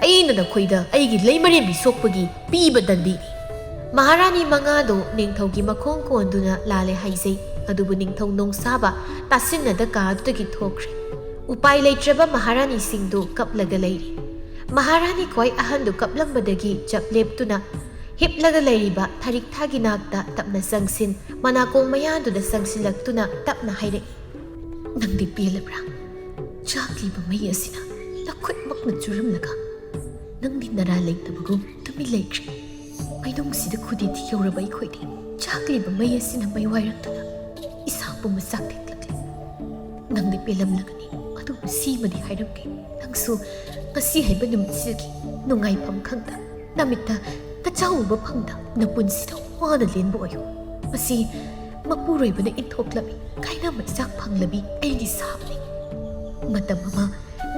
ꯑꯩꯅ ꯅꯈꯣꯏꯗ ꯑꯩꯒꯤ ꯂꯩꯃꯔꯦꯝꯕꯤ ꯁꯣꯛꯄꯒꯤ ꯄꯤꯕ ꯗꯟꯗꯤꯅꯤ꯫" ꯃꯍꯥꯔꯥꯅꯤ ꯃꯉꯥꯗꯨ ꯅꯤꯡꯊꯧꯒꯤ ꯃꯈꯣꯡ ꯀꯣꯟꯗꯨꯅ ꯂꯥꯜꯂꯦ ꯍꯥꯏꯖꯩ, ꯑꯗꯨꯕꯨ ꯅꯤꯡꯊꯧ ꯅꯣꯡꯁꯥꯕ ꯇꯥꯁꯤꯟꯅꯗ ꯀꯥꯗꯨꯗꯒꯤ ꯊꯣꯛꯈ꯭ꯔꯦ꯫ ꯎꯄꯥꯏ ꯂꯩꯇ꯭ꯔꯕ ꯃꯍꯥꯔꯥꯅꯤꯁꯤꯡꯗꯨ ꯀꯞꯂꯒ ꯂꯩꯔꯤ꯫ ꯃꯍꯥꯔꯥꯅꯤ ꯈ꯭ꯋꯥꯏ ꯑꯍꯟꯗꯨ ꯀꯞꯂꯝꯕꯗꯒꯤ ꯆꯞ ꯂꯦꯞꯇꯨꯅ ꯍꯤꯞꯂꯒ ꯂꯩꯔꯤꯕ ꯊꯥꯔꯤꯛꯊꯥꯒꯤ ꯅꯥꯛꯇ ꯇꯞꯅ ꯆꯪꯁꯤꯟ, ꯃꯅꯥꯀꯣꯡ ꯃꯌꯥꯗꯨꯗ ꯆꯪꯁꯤꯜꯂꯛꯇꯨꯅ ꯇꯞꯅ ꯍꯥꯏꯔꯛꯏ, "ꯅꯪꯗꯤ ꯄꯦꯜꯂꯕ꯭ꯔꯥ? ꯆꯥꯛꯂꯤꯕ ꯃꯩ ꯑꯁꯤꯅ ꯅꯈꯨꯠꯃꯛꯅ ꯆꯨꯔꯝꯂꯒ ꯅꯪꯗꯤ ꯅꯔꯥ ꯂꯩꯇꯕꯒꯨꯝ ꯇꯨꯃꯤꯟ ꯂꯩꯈ꯭ꯔꯦ꯫ ꯃꯩꯅꯨꯡꯁꯤꯗ ꯈꯨꯗꯤꯊꯤ ꯌꯧꯔꯕ ꯑꯩꯈꯣꯏꯗꯤ ꯆꯥꯛꯂꯤꯕ ꯃꯩ ꯑꯁꯤꯅ ꯃꯩ ꯋꯥꯏꯔꯛꯇꯨꯅ ꯏꯁꯥ ꯄꯨꯝꯕ ꯆꯥꯛ ꯊꯦꯛꯂꯛꯂꯦ꯫ ꯅꯪꯗꯤ ꯄꯦꯜꯂꯝꯂꯒꯅꯤ, ꯑꯗꯨꯕꯨ ꯁꯤꯃꯗꯤ ꯍꯥꯏꯔꯝꯒꯦ, ꯅꯪꯁꯨ ꯉꯁꯤ ꯍꯥꯏꯕ ꯅꯨꯃꯤꯠꯁꯤꯗꯒꯤ ꯅꯨꯡꯉꯥꯏꯐꯝ ꯈꯪꯗ, ꯅꯃꯤꯠꯇ ꯅꯆꯥ ꯎꯕ ꯐꯪꯗ ꯅꯄꯨꯟꯁꯤꯗ ꯋꯥꯅ ꯂꯦꯟꯕ ꯑꯣꯏꯌꯨ꯫ ꯃꯁꯤ ꯃꯄꯨꯔꯣꯏꯕꯅ ꯏꯟꯊꯣꯛꯂꯕꯤ ꯀꯥꯏꯅ ꯃꯩꯆꯥꯛ ꯐꯪꯂꯕꯤ ꯑꯩꯒꯤ ꯁꯥꯞꯅꯤ꯫ ꯃꯇꯝ ꯑꯃ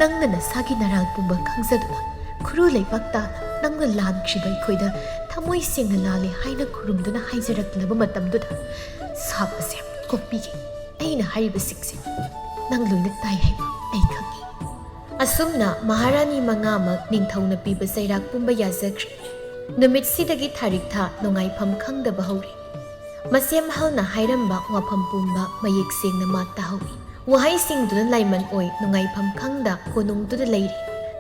ꯅꯪꯅ ꯅꯁꯥꯒꯤ ꯅꯔꯥꯜ ꯄꯨꯝꯕ ꯈꯪꯖꯗꯨꯅ ꯈꯨꯔꯨ ꯂꯩꯕꯥꯛ ꯇꯥꯅ ꯅꯪꯅ ꯂꯥꯟꯈ꯭ꯔꯤꯕ ꯑꯩꯈꯣꯏꯗ ꯊꯃꯣꯏ ꯁꯦꯡꯅ ꯂꯥꯜꯂꯦ ꯍꯥꯏꯅ ꯈꯨꯔꯨꯝꯗꯨꯅ ꯍꯥꯏꯖꯔꯛꯂꯕ ꯃꯇꯝꯗꯨꯗ ꯁꯥꯞ ꯑꯁꯦ ꯀꯣꯛꯄꯤꯒꯦ꯫ ꯑꯩꯅ ꯍꯥꯏꯔꯤꯕꯁꯤꯡꯁꯦ ꯅꯪ ꯂꯣꯏꯅ ꯇꯥꯏ ꯍꯥꯏꯕ ꯑꯩ ꯈꯪꯏ꯫ ꯑꯁꯨꯝꯅ ꯃꯍꯥꯔꯥꯅꯤ ꯃꯉꯥꯃꯛ ꯅꯤꯡꯊꯧꯅ ꯄꯤꯕ ꯆꯩꯔꯥꯛ ꯄꯨꯝꯕ ꯌꯥꯖꯈ꯭ꯔꯦ꯫ ꯅꯨꯃꯤꯠꯁꯤꯗꯒꯤ ꯊꯥꯔꯤꯛ ꯊꯥ ꯅꯨꯡꯉꯥꯏꯐꯝ ꯈꯪꯗꯕ ꯍꯧꯔꯦ꯫ ꯃꯁꯤ ꯑꯍꯜꯅ ꯍꯥꯏꯔꯝꯕ ꯋꯥꯐꯝ ꯄꯨꯝꯕ ꯃꯌꯦꯛ ꯁꯦꯡꯅ ꯃꯥ ꯇꯥꯍꯧꯏ꯫ ꯋꯥꯍꯩꯁꯤꯡꯗꯨꯅ ꯂꯥꯏꯃꯟ ꯑꯣꯏ ꯅꯨꯡꯉꯥꯏꯐꯝ ꯈꯪꯗ ꯀꯣꯅꯨꯡꯗꯨꯗ ꯂꯩꯔꯤ꯫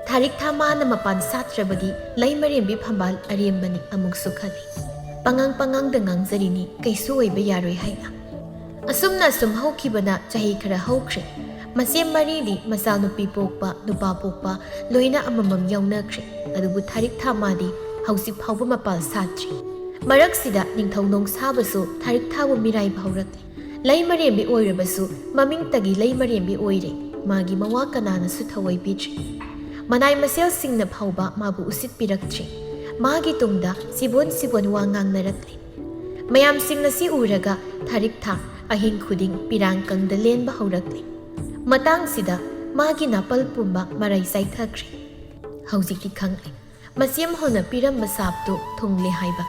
ꯊꯥꯔꯤꯛ ꯊꯥ ꯃꯥꯅ ꯃꯄꯥꯟ ꯁꯥꯠꯇ꯭ꯔꯕꯗꯤ ꯂꯩꯃꯔꯦꯝꯕꯤ ꯐꯝꯕꯥꯜ ꯑꯔꯦꯝꯕꯅꯤ ꯑꯃꯨꯛꯁꯨ ꯈꯜꯂꯤ꯫ ꯄꯉꯥꯡ ꯄꯉꯥꯡꯗ ꯉꯥꯡꯖꯔꯤꯅꯤ, ꯀꯩꯁꯨ ꯑꯣꯏꯕ ꯌꯥꯔꯣꯏ ꯍꯥꯏꯅ꯫ ꯑꯁꯨꯝꯅ ꯑꯁꯨꯝ ꯍꯧꯈꯤꯕꯅ ꯆꯍꯤ ꯈꯔ ꯍꯧꯈ꯭ꯔꯦ꯫ ꯃꯆꯦꯝ ꯃꯔꯤꯗꯤ ꯃꯆꯥꯅꯨꯄꯤ ꯄꯣꯛꯄ, ꯅꯨꯄꯥ ꯄꯣꯛꯄ ꯂꯣꯏꯅ ꯑꯃꯃꯝ ꯌꯥꯎꯅꯈ꯭ꯔꯦ꯫ ꯑꯗꯨꯕꯨ ꯊꯥꯔꯤꯛ ꯊꯥ ꯃꯥꯗꯤ ꯍꯧꯖꯤꯛ ꯐꯥꯎꯕ ꯃꯄꯥꯜ ꯁꯥꯠꯇ꯭ꯔꯤ꯫ ꯃꯔꯛꯁꯤꯗ ꯅꯤꯡꯊꯧ ꯅꯣꯡꯁꯥꯕꯁꯨ ꯊꯥꯔꯤꯛ ꯊꯥꯕꯨ ꯃꯤꯔꯥꯏꯕ ꯍꯧꯔꯛꯂꯤ꯫ ꯂꯩꯃꯔꯦꯝꯕꯤ ꯑꯣꯏꯔꯕꯁꯨ ꯃꯃꯤꯡꯇꯒꯤ ꯂꯩꯃꯔꯦꯝꯕꯤ ꯑꯣꯏꯔꯦ꯫ ꯃꯥꯒꯤ ꯃꯋꯥ ꯀꯅꯥꯅꯁꯨ ꯊꯑꯣꯏ ꯄꯤꯗ꯭ꯔꯤ꯫ ꯃꯅꯥꯏ ꯃꯁꯦꯜꯁꯤꯡꯅ ꯐꯥꯎꯕ ꯃꯥꯕꯨ ꯎꯁꯤꯠꯄꯤꯔꯛꯇ꯭ꯔꯤ꯫ ꯃꯥꯒꯤ ꯇꯨꯡꯗ ꯁꯤꯕꯣꯟ ꯁꯤꯕꯣꯟ ꯋꯥ ꯉꯥꯡꯅꯔꯛꯂꯤ꯫ ꯃꯌꯥꯝꯁꯤꯡ ꯑꯁꯤ ꯎꯔꯒ ꯊꯥꯔꯤꯛ ꯊꯥ ꯑꯍꯤꯡ ꯈꯨꯗꯤꯡ ꯄꯤꯔꯥꯡ ꯀꯪꯗ ꯂꯦꯟꯕ ꯍꯧꯔꯛꯂꯤ꯫ ꯃꯇꯥꯡꯁꯤꯗ ꯃꯥꯒꯤ ꯅꯥꯄꯜ ꯄꯨꯝꯕ ꯃꯔꯩ ꯆꯥꯏꯊꯈ꯭ꯔꯦ꯫ ꯍꯧꯖꯤꯛꯇꯤ ꯈꯪꯂꯦ꯫ ꯃꯆꯦꯝꯍꯜꯅ ꯄꯤꯔꯝꯕ ꯁꯥꯞꯇꯨ ꯊꯨꯡꯂꯦ ꯍꯥꯏꯕ꯫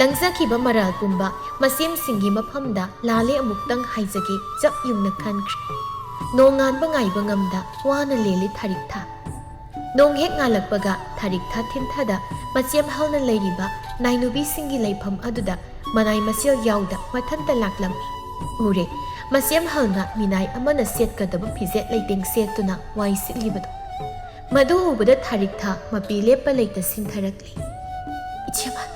ꯂꯪꯖꯈꯤꯕ ꯃꯔꯥꯜ ꯄꯨꯝꯕ ꯃꯆꯦꯝꯁꯤꯡꯒꯤ ꯃꯐꯝꯗ ꯂꯥꯜꯂꯦ ꯑꯃꯨꯛꯇꯪ ꯍꯥꯏꯖꯒꯦ ꯆꯞ ꯌꯨꯡꯅ ꯈꯟꯈ꯭ꯔꯦ꯫ ꯅꯣꯡꯉꯥꯟꯕ ꯉꯥꯏꯕ ꯉꯝꯗ ꯋꯥꯅ ꯂꯦꯜꯂꯤ ꯊꯥꯔꯤꯛ ꯊꯥ꯫ ꯅꯣꯡ ꯍꯦꯛ ꯉꯥꯜꯂꯛꯄꯒ ꯊꯥꯔꯤꯛ ꯊꯥ ꯊꯤꯟꯊꯗ ꯃꯆꯦꯝꯍꯜꯅ ꯂꯩꯔꯤꯕ ꯅꯥꯏꯅꯨꯕꯤꯁꯤꯡꯒꯤ ꯂꯩꯐꯝ ꯑꯗꯨꯗ ꯃꯅꯥꯏ ꯃꯁꯦꯜ ꯌꯥꯎꯗ ꯃꯊꯟꯇ ꯂꯥꯛꯂꯝꯃꯤ꯫ ꯎꯔꯦ, ꯃꯆꯦꯝꯍꯜꯅ ꯃꯤꯅꯥꯏ ꯑꯃꯅ ꯁꯦꯠꯀꯗꯕ ꯐꯤꯖꯦꯠ ꯂꯩꯇꯦꯡ ꯁꯦꯠꯇꯨꯅ ꯋꯥꯏ ꯁꯤꯠꯂꯤꯕꯗꯨ꯫ ꯃꯗꯨ ꯎꯕꯗ ꯊꯥꯔꯤꯛ ꯊꯥ ꯃꯄꯤ ꯂꯦꯞꯄ ꯂꯩꯇ ꯁꯤꯟꯊꯔꯛꯂꯤ꯫ "ꯏꯆꯦꯃꯜ,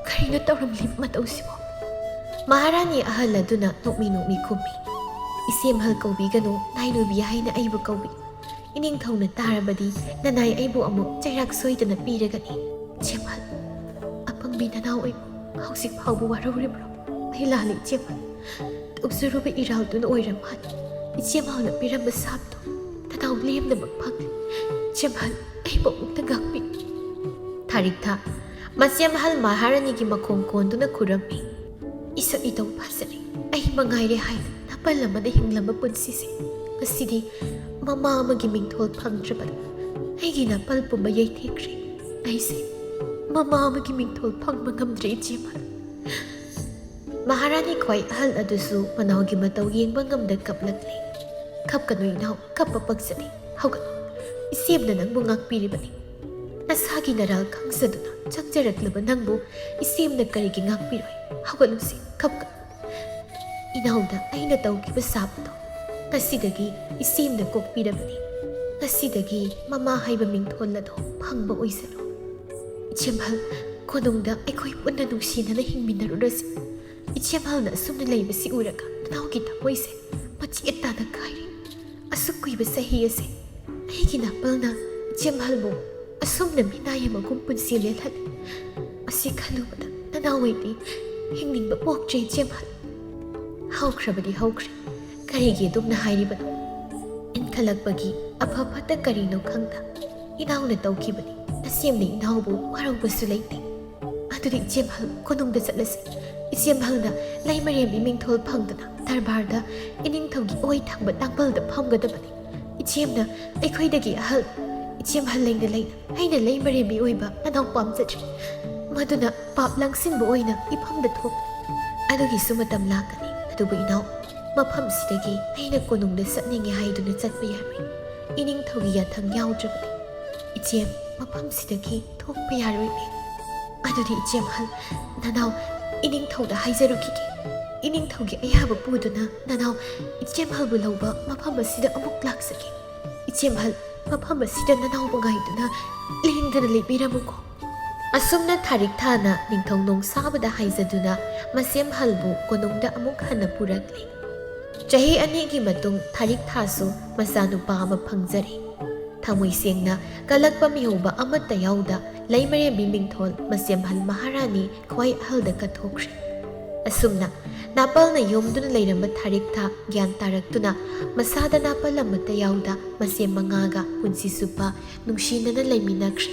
ꯀꯔꯤꯅꯣ ꯇꯧꯔꯝꯂꯤꯕ ꯃꯇꯧꯁꯤꯕꯣ?" ꯃꯍꯥꯔꯥꯅꯤ ꯑꯍꯜ ꯑꯗꯨꯅ ꯅꯣꯛꯃꯤ ꯅꯣꯛꯃꯤ ꯈꯨꯝꯃꯤ꯫ "ꯏꯆꯦꯃꯜ ꯀꯧꯕꯤꯒꯅꯨ, ꯅꯥꯏꯅꯨꯕꯤ ꯍꯥꯏꯅ ꯑꯩꯕꯨ ꯀꯧꯕꯤ꯫ ꯏꯅꯤꯡꯊꯧꯅ ꯇꯥꯔꯕꯗꯤ ꯅꯅꯥꯏ ꯑꯩꯕꯨ ꯑꯃꯨꯛ ꯆꯩꯔꯥꯛ ꯁꯣꯏꯗꯅ ꯄꯤꯔꯒꯅꯤ꯫ ꯏꯆꯦꯃꯜ, ꯑꯄꯪꯕꯤ ꯅꯅꯥꯎ ꯑꯩꯕꯨ ꯍꯧꯖꯤꯛ ꯐꯥꯎꯕ ꯋꯥꯔꯧꯔꯤꯕ꯭ꯔꯣ? ꯑꯩ ꯂꯥꯜꯂꯤ ꯏꯆꯦꯃꯜ꯫ ꯇꯧꯖꯔꯨꯕ ꯏꯔꯥꯜꯗꯨꯅ ꯑꯣꯏꯔ ꯃꯥꯜꯂꯦ꯫ ꯏꯆꯦꯃꯜꯅ ꯄꯤꯔꯝꯕ ꯁꯥꯞꯇꯣ ꯅꯅꯥꯎ ꯂꯦꯝꯅꯃꯛ ꯐꯪꯂꯦ꯫ ꯏꯆꯦꯃꯜ, ꯑꯩꯕꯨ ꯑꯃꯨꯛꯇ ꯉꯥꯛꯄꯤ꯫" ꯊꯥꯔꯤꯛ ꯊꯥ ꯃꯆꯦꯝꯍꯜ ꯃꯍꯥꯔꯥꯅꯤꯒꯤ ꯃꯈꯣꯡ ꯀꯣꯟꯗꯨꯅ ꯈꯨꯔꯝꯃꯤ꯫ "ꯏꯁꯛ ꯏꯇꯧ ꯐꯖꯔꯦ꯫ ꯑꯩ ꯃꯉꯥꯏꯔꯦ ꯍꯥꯏꯅ ꯅꯥꯄꯜ ꯑꯃꯗ ꯍꯤꯡꯂꯝꯕ ꯄꯨꯟꯁꯤꯁꯦ ꯉꯁꯤꯗꯤ ꯃꯃꯥ ꯑꯃꯒꯤ ꯃꯤꯡꯊꯣꯜ ꯐꯪꯗ꯭ꯔꯕꯅꯤ꯫ ꯑꯩꯒꯤ ꯅꯥꯄꯜ ꯄꯨꯝꯕ ꯌꯩꯊꯦꯛꯈ꯭ꯔꯦ꯫ ꯑꯩꯁꯦ ꯃꯃꯥ ꯑꯃꯒꯤ ꯃꯤꯡꯊꯣꯜ ꯐꯪꯕ ꯉꯝꯗ꯭ꯔꯦ ꯏꯆꯦꯃꯜ꯫" ꯃꯍꯥꯔꯥꯅꯤ ꯈ꯭ꯋꯥꯏ ꯑꯍꯜ ꯑꯗꯨꯁꯨ ꯃꯅꯥꯎꯒꯤ ꯃꯇꯧ ꯌꯦꯡꯕ ꯉꯝꯗ ꯀꯞꯂꯛꯂꯦ꯫ "ꯀꯞꯀꯅꯨ ꯏꯅꯥꯎ, ꯀꯞꯄ ꯄꯛꯆꯗꯦ꯫ ꯍꯧꯒꯠꯂꯨ, ꯏꯆꯦꯝꯅ ꯅꯪꯕꯨ ꯉꯥꯛꯄꯤꯔꯤꯕꯅꯤ꯫ ꯅꯁꯥꯒꯤ ꯅꯔꯥꯜ ꯈꯪꯖꯗꯨꯅ ꯆꯪꯖꯔꯛꯂꯕ ꯅꯪꯕꯨ ꯏꯆꯦꯝꯅ ꯀꯔꯤꯒꯤ ꯉꯥꯛꯄꯤꯔꯣꯏ? ꯍꯧꯒꯠꯂꯨꯁꯤ, ꯀꯞꯀꯅꯨ꯫ ꯏꯅꯥꯎꯗ ꯑꯩꯅ ꯇꯧꯈꯤꯕ ꯁꯥꯞ ꯑꯗꯣ ꯉꯁꯤꯗꯒꯤ ꯏꯆꯦꯝꯅ ꯀꯣꯛꯄꯤꯔꯕꯅꯤ꯫ ꯉꯁꯤꯗꯒꯤ ꯃꯃꯥ ꯍꯥꯏꯕ ꯃꯤꯡꯊꯣꯜ ꯑꯗꯣ ꯐꯪꯕ ꯑꯣꯏꯁꯅꯨ꯫ ꯏꯆꯦꯝꯍꯜ, ꯀꯣꯅꯨꯡꯗ ꯑꯩꯈꯣꯏ ꯄꯨꯟꯅ ꯅꯨꯡꯁꯤꯅꯅ ꯍꯤꯡꯃꯤꯟꯅꯔꯨꯔꯁꯤ꯫ ꯏꯆꯦꯝꯍꯜꯅ ꯑꯁꯨꯝꯅ ꯂꯩꯕꯁꯤ ꯎꯔꯒ ꯅꯅꯥꯎꯒꯤ ꯊꯃꯣꯏꯁꯦ ꯃꯆꯦꯠ ꯇꯥꯅ ꯀꯥꯏꯔꯦ꯫ ꯑꯁꯨꯛ ꯀꯨꯏꯕ ꯆꯍꯤ ꯑꯁꯦ ꯑꯩꯒꯤ ꯅꯥꯄꯜꯅ ꯏꯆꯦꯝꯍꯜꯕꯨ ꯑꯁꯨꯝꯅ ꯃꯤꯅꯥꯏ ꯑꯃꯒꯨꯝ ꯄꯨꯟꯁꯤ ꯂꯦꯜꯍꯜꯂꯤ꯫ ꯃꯁꯤ ꯈꯜꯂꯨꯕꯗ ꯅꯅꯥꯎ ꯑꯩꯗꯤ ꯍꯤꯡꯅꯤꯡꯕ ꯄꯣꯛꯇ꯭ꯔꯦ ꯏꯆꯦꯝꯍꯜ꯫ ꯍꯧꯈ꯭ꯔꯕꯗꯤ ꯍꯧꯈ꯭ꯔꯦ, ꯀꯔꯤꯒꯤ ꯑꯗꯨꯝꯅ ꯍꯥꯏꯔꯤꯕꯅꯣ? ꯏꯟꯈꯠꯂꯛꯄꯒꯤ ꯑꯐ ꯐꯠꯇ ꯀꯔꯤꯅꯣ ꯈꯪꯗ ꯏꯅꯥꯎꯅ ꯇꯧꯈꯤꯕꯅꯤ꯫ ꯅꯆꯦꯝꯅ ꯏꯅꯥꯎꯕꯨ ꯋꯥꯔꯧꯕꯁꯨ ꯂꯩꯇꯦ꯫ ꯑꯗꯨꯗꯤ ꯏꯆꯦꯝꯍꯜ ꯀꯣꯅꯨꯡꯗ ꯆꯠꯂꯁꯤ꯫ ꯏꯆꯦꯝꯍꯜꯅ ꯂꯩꯃꯔꯦꯝꯕꯤ ꯃꯤꯡꯊꯣꯜ ꯐꯪꯗꯨꯅ ꯗꯔꯕꯥꯔꯗ ꯏꯅꯤꯡꯊꯧꯒꯤ ꯑꯣꯏ ꯊꯪꯕ ꯇꯥꯡꯕꯜꯗ ꯐꯝꯒꯗꯕꯅꯤ꯫ ꯏꯆꯦꯝꯅ ꯑꯩꯈꯣꯏꯗꯒꯤ ꯑꯍꯜ, ꯏꯆꯦꯝꯍꯜ ꯂꯩꯅ ꯂꯩꯅ ꯑꯩꯅ ꯂꯩꯃꯔꯦꯝꯕꯤ ꯑꯣꯏꯕ ꯅꯅꯥꯎ ꯄꯥꯝꯖꯗ꯭ꯔꯤ꯫ ꯃꯗꯨꯅ ꯄꯥꯞ ꯂꯪꯁꯤꯟꯕ ꯑꯣꯏꯅ ꯏꯐꯝꯗ ꯊꯣꯛ꯫ ꯑꯗꯨꯒꯤꯁꯨ ꯃꯇꯝ ꯂꯥꯛꯀꯅꯤ꯫ ꯑꯗꯨꯕꯨ ꯏꯅꯥꯎ, ꯃꯐꯝꯁꯤꯗꯒꯤ ꯑꯩꯅ ꯀꯣꯅꯨꯡꯗ ꯆꯠꯅꯤꯡꯉꯦ ꯍꯥꯏꯗꯨꯅ ꯆꯠꯄ ꯌꯥꯔꯣꯏ꯫ ꯏꯅꯤꯡꯊꯧꯒꯤ ꯌꯥꯊꯪ ꯌꯥꯎꯗ꯭ꯔꯕꯗꯤ ꯏꯆꯦꯝ ꯃꯐꯝꯁꯤꯗꯒꯤ ꯊꯣꯛꯄ ꯌꯥꯔꯣꯏꯅꯦ꯫ ꯑꯗꯨꯗꯤ ꯏꯆꯦꯝꯍꯜ, ꯅꯅꯥꯎ ꯏꯅꯤꯡꯊꯧꯗ ꯍꯥꯏꯖꯔꯨꯈꯤꯒꯦ꯫ ꯏꯅꯤꯡꯊꯧꯒꯤ ꯑꯌꯥꯕ ꯄꯨꯗꯨꯅ ꯅꯅꯥꯎ ꯏꯆꯦꯝꯍꯜꯕꯨ ꯂꯧꯕ ꯃꯐꯝ ꯑꯁꯤꯗ ꯑꯃꯨꯛ ꯂꯥꯛꯆꯒꯦ꯫ ꯏꯆꯦꯝꯍꯜ, ꯃꯐꯝ ꯑꯁꯤꯗ ꯅꯅꯥꯎꯕꯨ ꯉꯥꯏꯗꯨꯅ ꯂꯦꯡꯗꯅ ꯂꯩꯕꯤꯔꯝꯃꯨꯀꯣ꯫ ꯑꯁꯨꯝꯅ ꯊꯥꯔꯤꯛ ꯊꯥꯅ ꯅꯤꯡꯊꯧ ꯅꯣꯡꯁꯥꯕꯗ ꯍꯥꯏꯖꯗꯨꯅ ꯃꯁꯦꯝꯍꯜꯕꯨ ꯀꯣꯅꯨꯡꯗ ꯑꯃꯨꯛ ꯍꯟꯅ ꯄꯨꯔꯛꯂꯦ꯫ ꯆꯍꯤ ꯑꯅꯤꯒꯤ ꯃꯇꯨꯡ ꯊꯥꯔꯤꯛ ꯊꯥꯁꯨ ꯃꯆꯥꯅꯨꯄꯥ ꯑꯃ ꯐꯪꯖꯔꯦ꯫ ꯊꯃꯣꯏ ꯁꯦꯡꯅ ꯀꯜꯂꯛꯄ ꯃꯤꯍꯧꯕ ꯑꯃꯠꯇ ꯌꯥꯎꯗ ꯂꯩꯃꯔꯦꯝꯕꯤ ꯃꯤꯡꯊꯣꯜ ꯃꯁꯦꯝꯍꯜ ꯃꯍꯥꯔꯥꯅꯤ ꯈ꯭ꯋꯥꯏ ꯑꯍꯜꯗ ꯀꯠꯊꯣꯛꯈ꯭ꯔꯦ꯫ ꯑꯁꯨꯝꯅ ꯅꯥꯄꯜꯅ ꯌꯣꯝꯗꯨꯅ ꯂꯩꯔꯝꯕ ꯊꯥꯔꯤꯛ ꯊꯥ ꯒ꯭ꯌꯥꯟ ꯇꯥꯔꯛꯇꯨꯅ ꯃꯁꯥꯗ ꯅꯥꯄꯜ ꯑꯃꯠꯇ ꯌꯥꯎꯗ ꯃꯁꯦꯝ ꯃꯉꯥꯒ ꯄꯨꯟꯁꯤ ꯆꯨꯞꯄ ꯅꯨꯡꯁꯤꯅꯅ ꯂꯩꯃꯤꯟꯅꯈ꯭ꯔꯦ꯫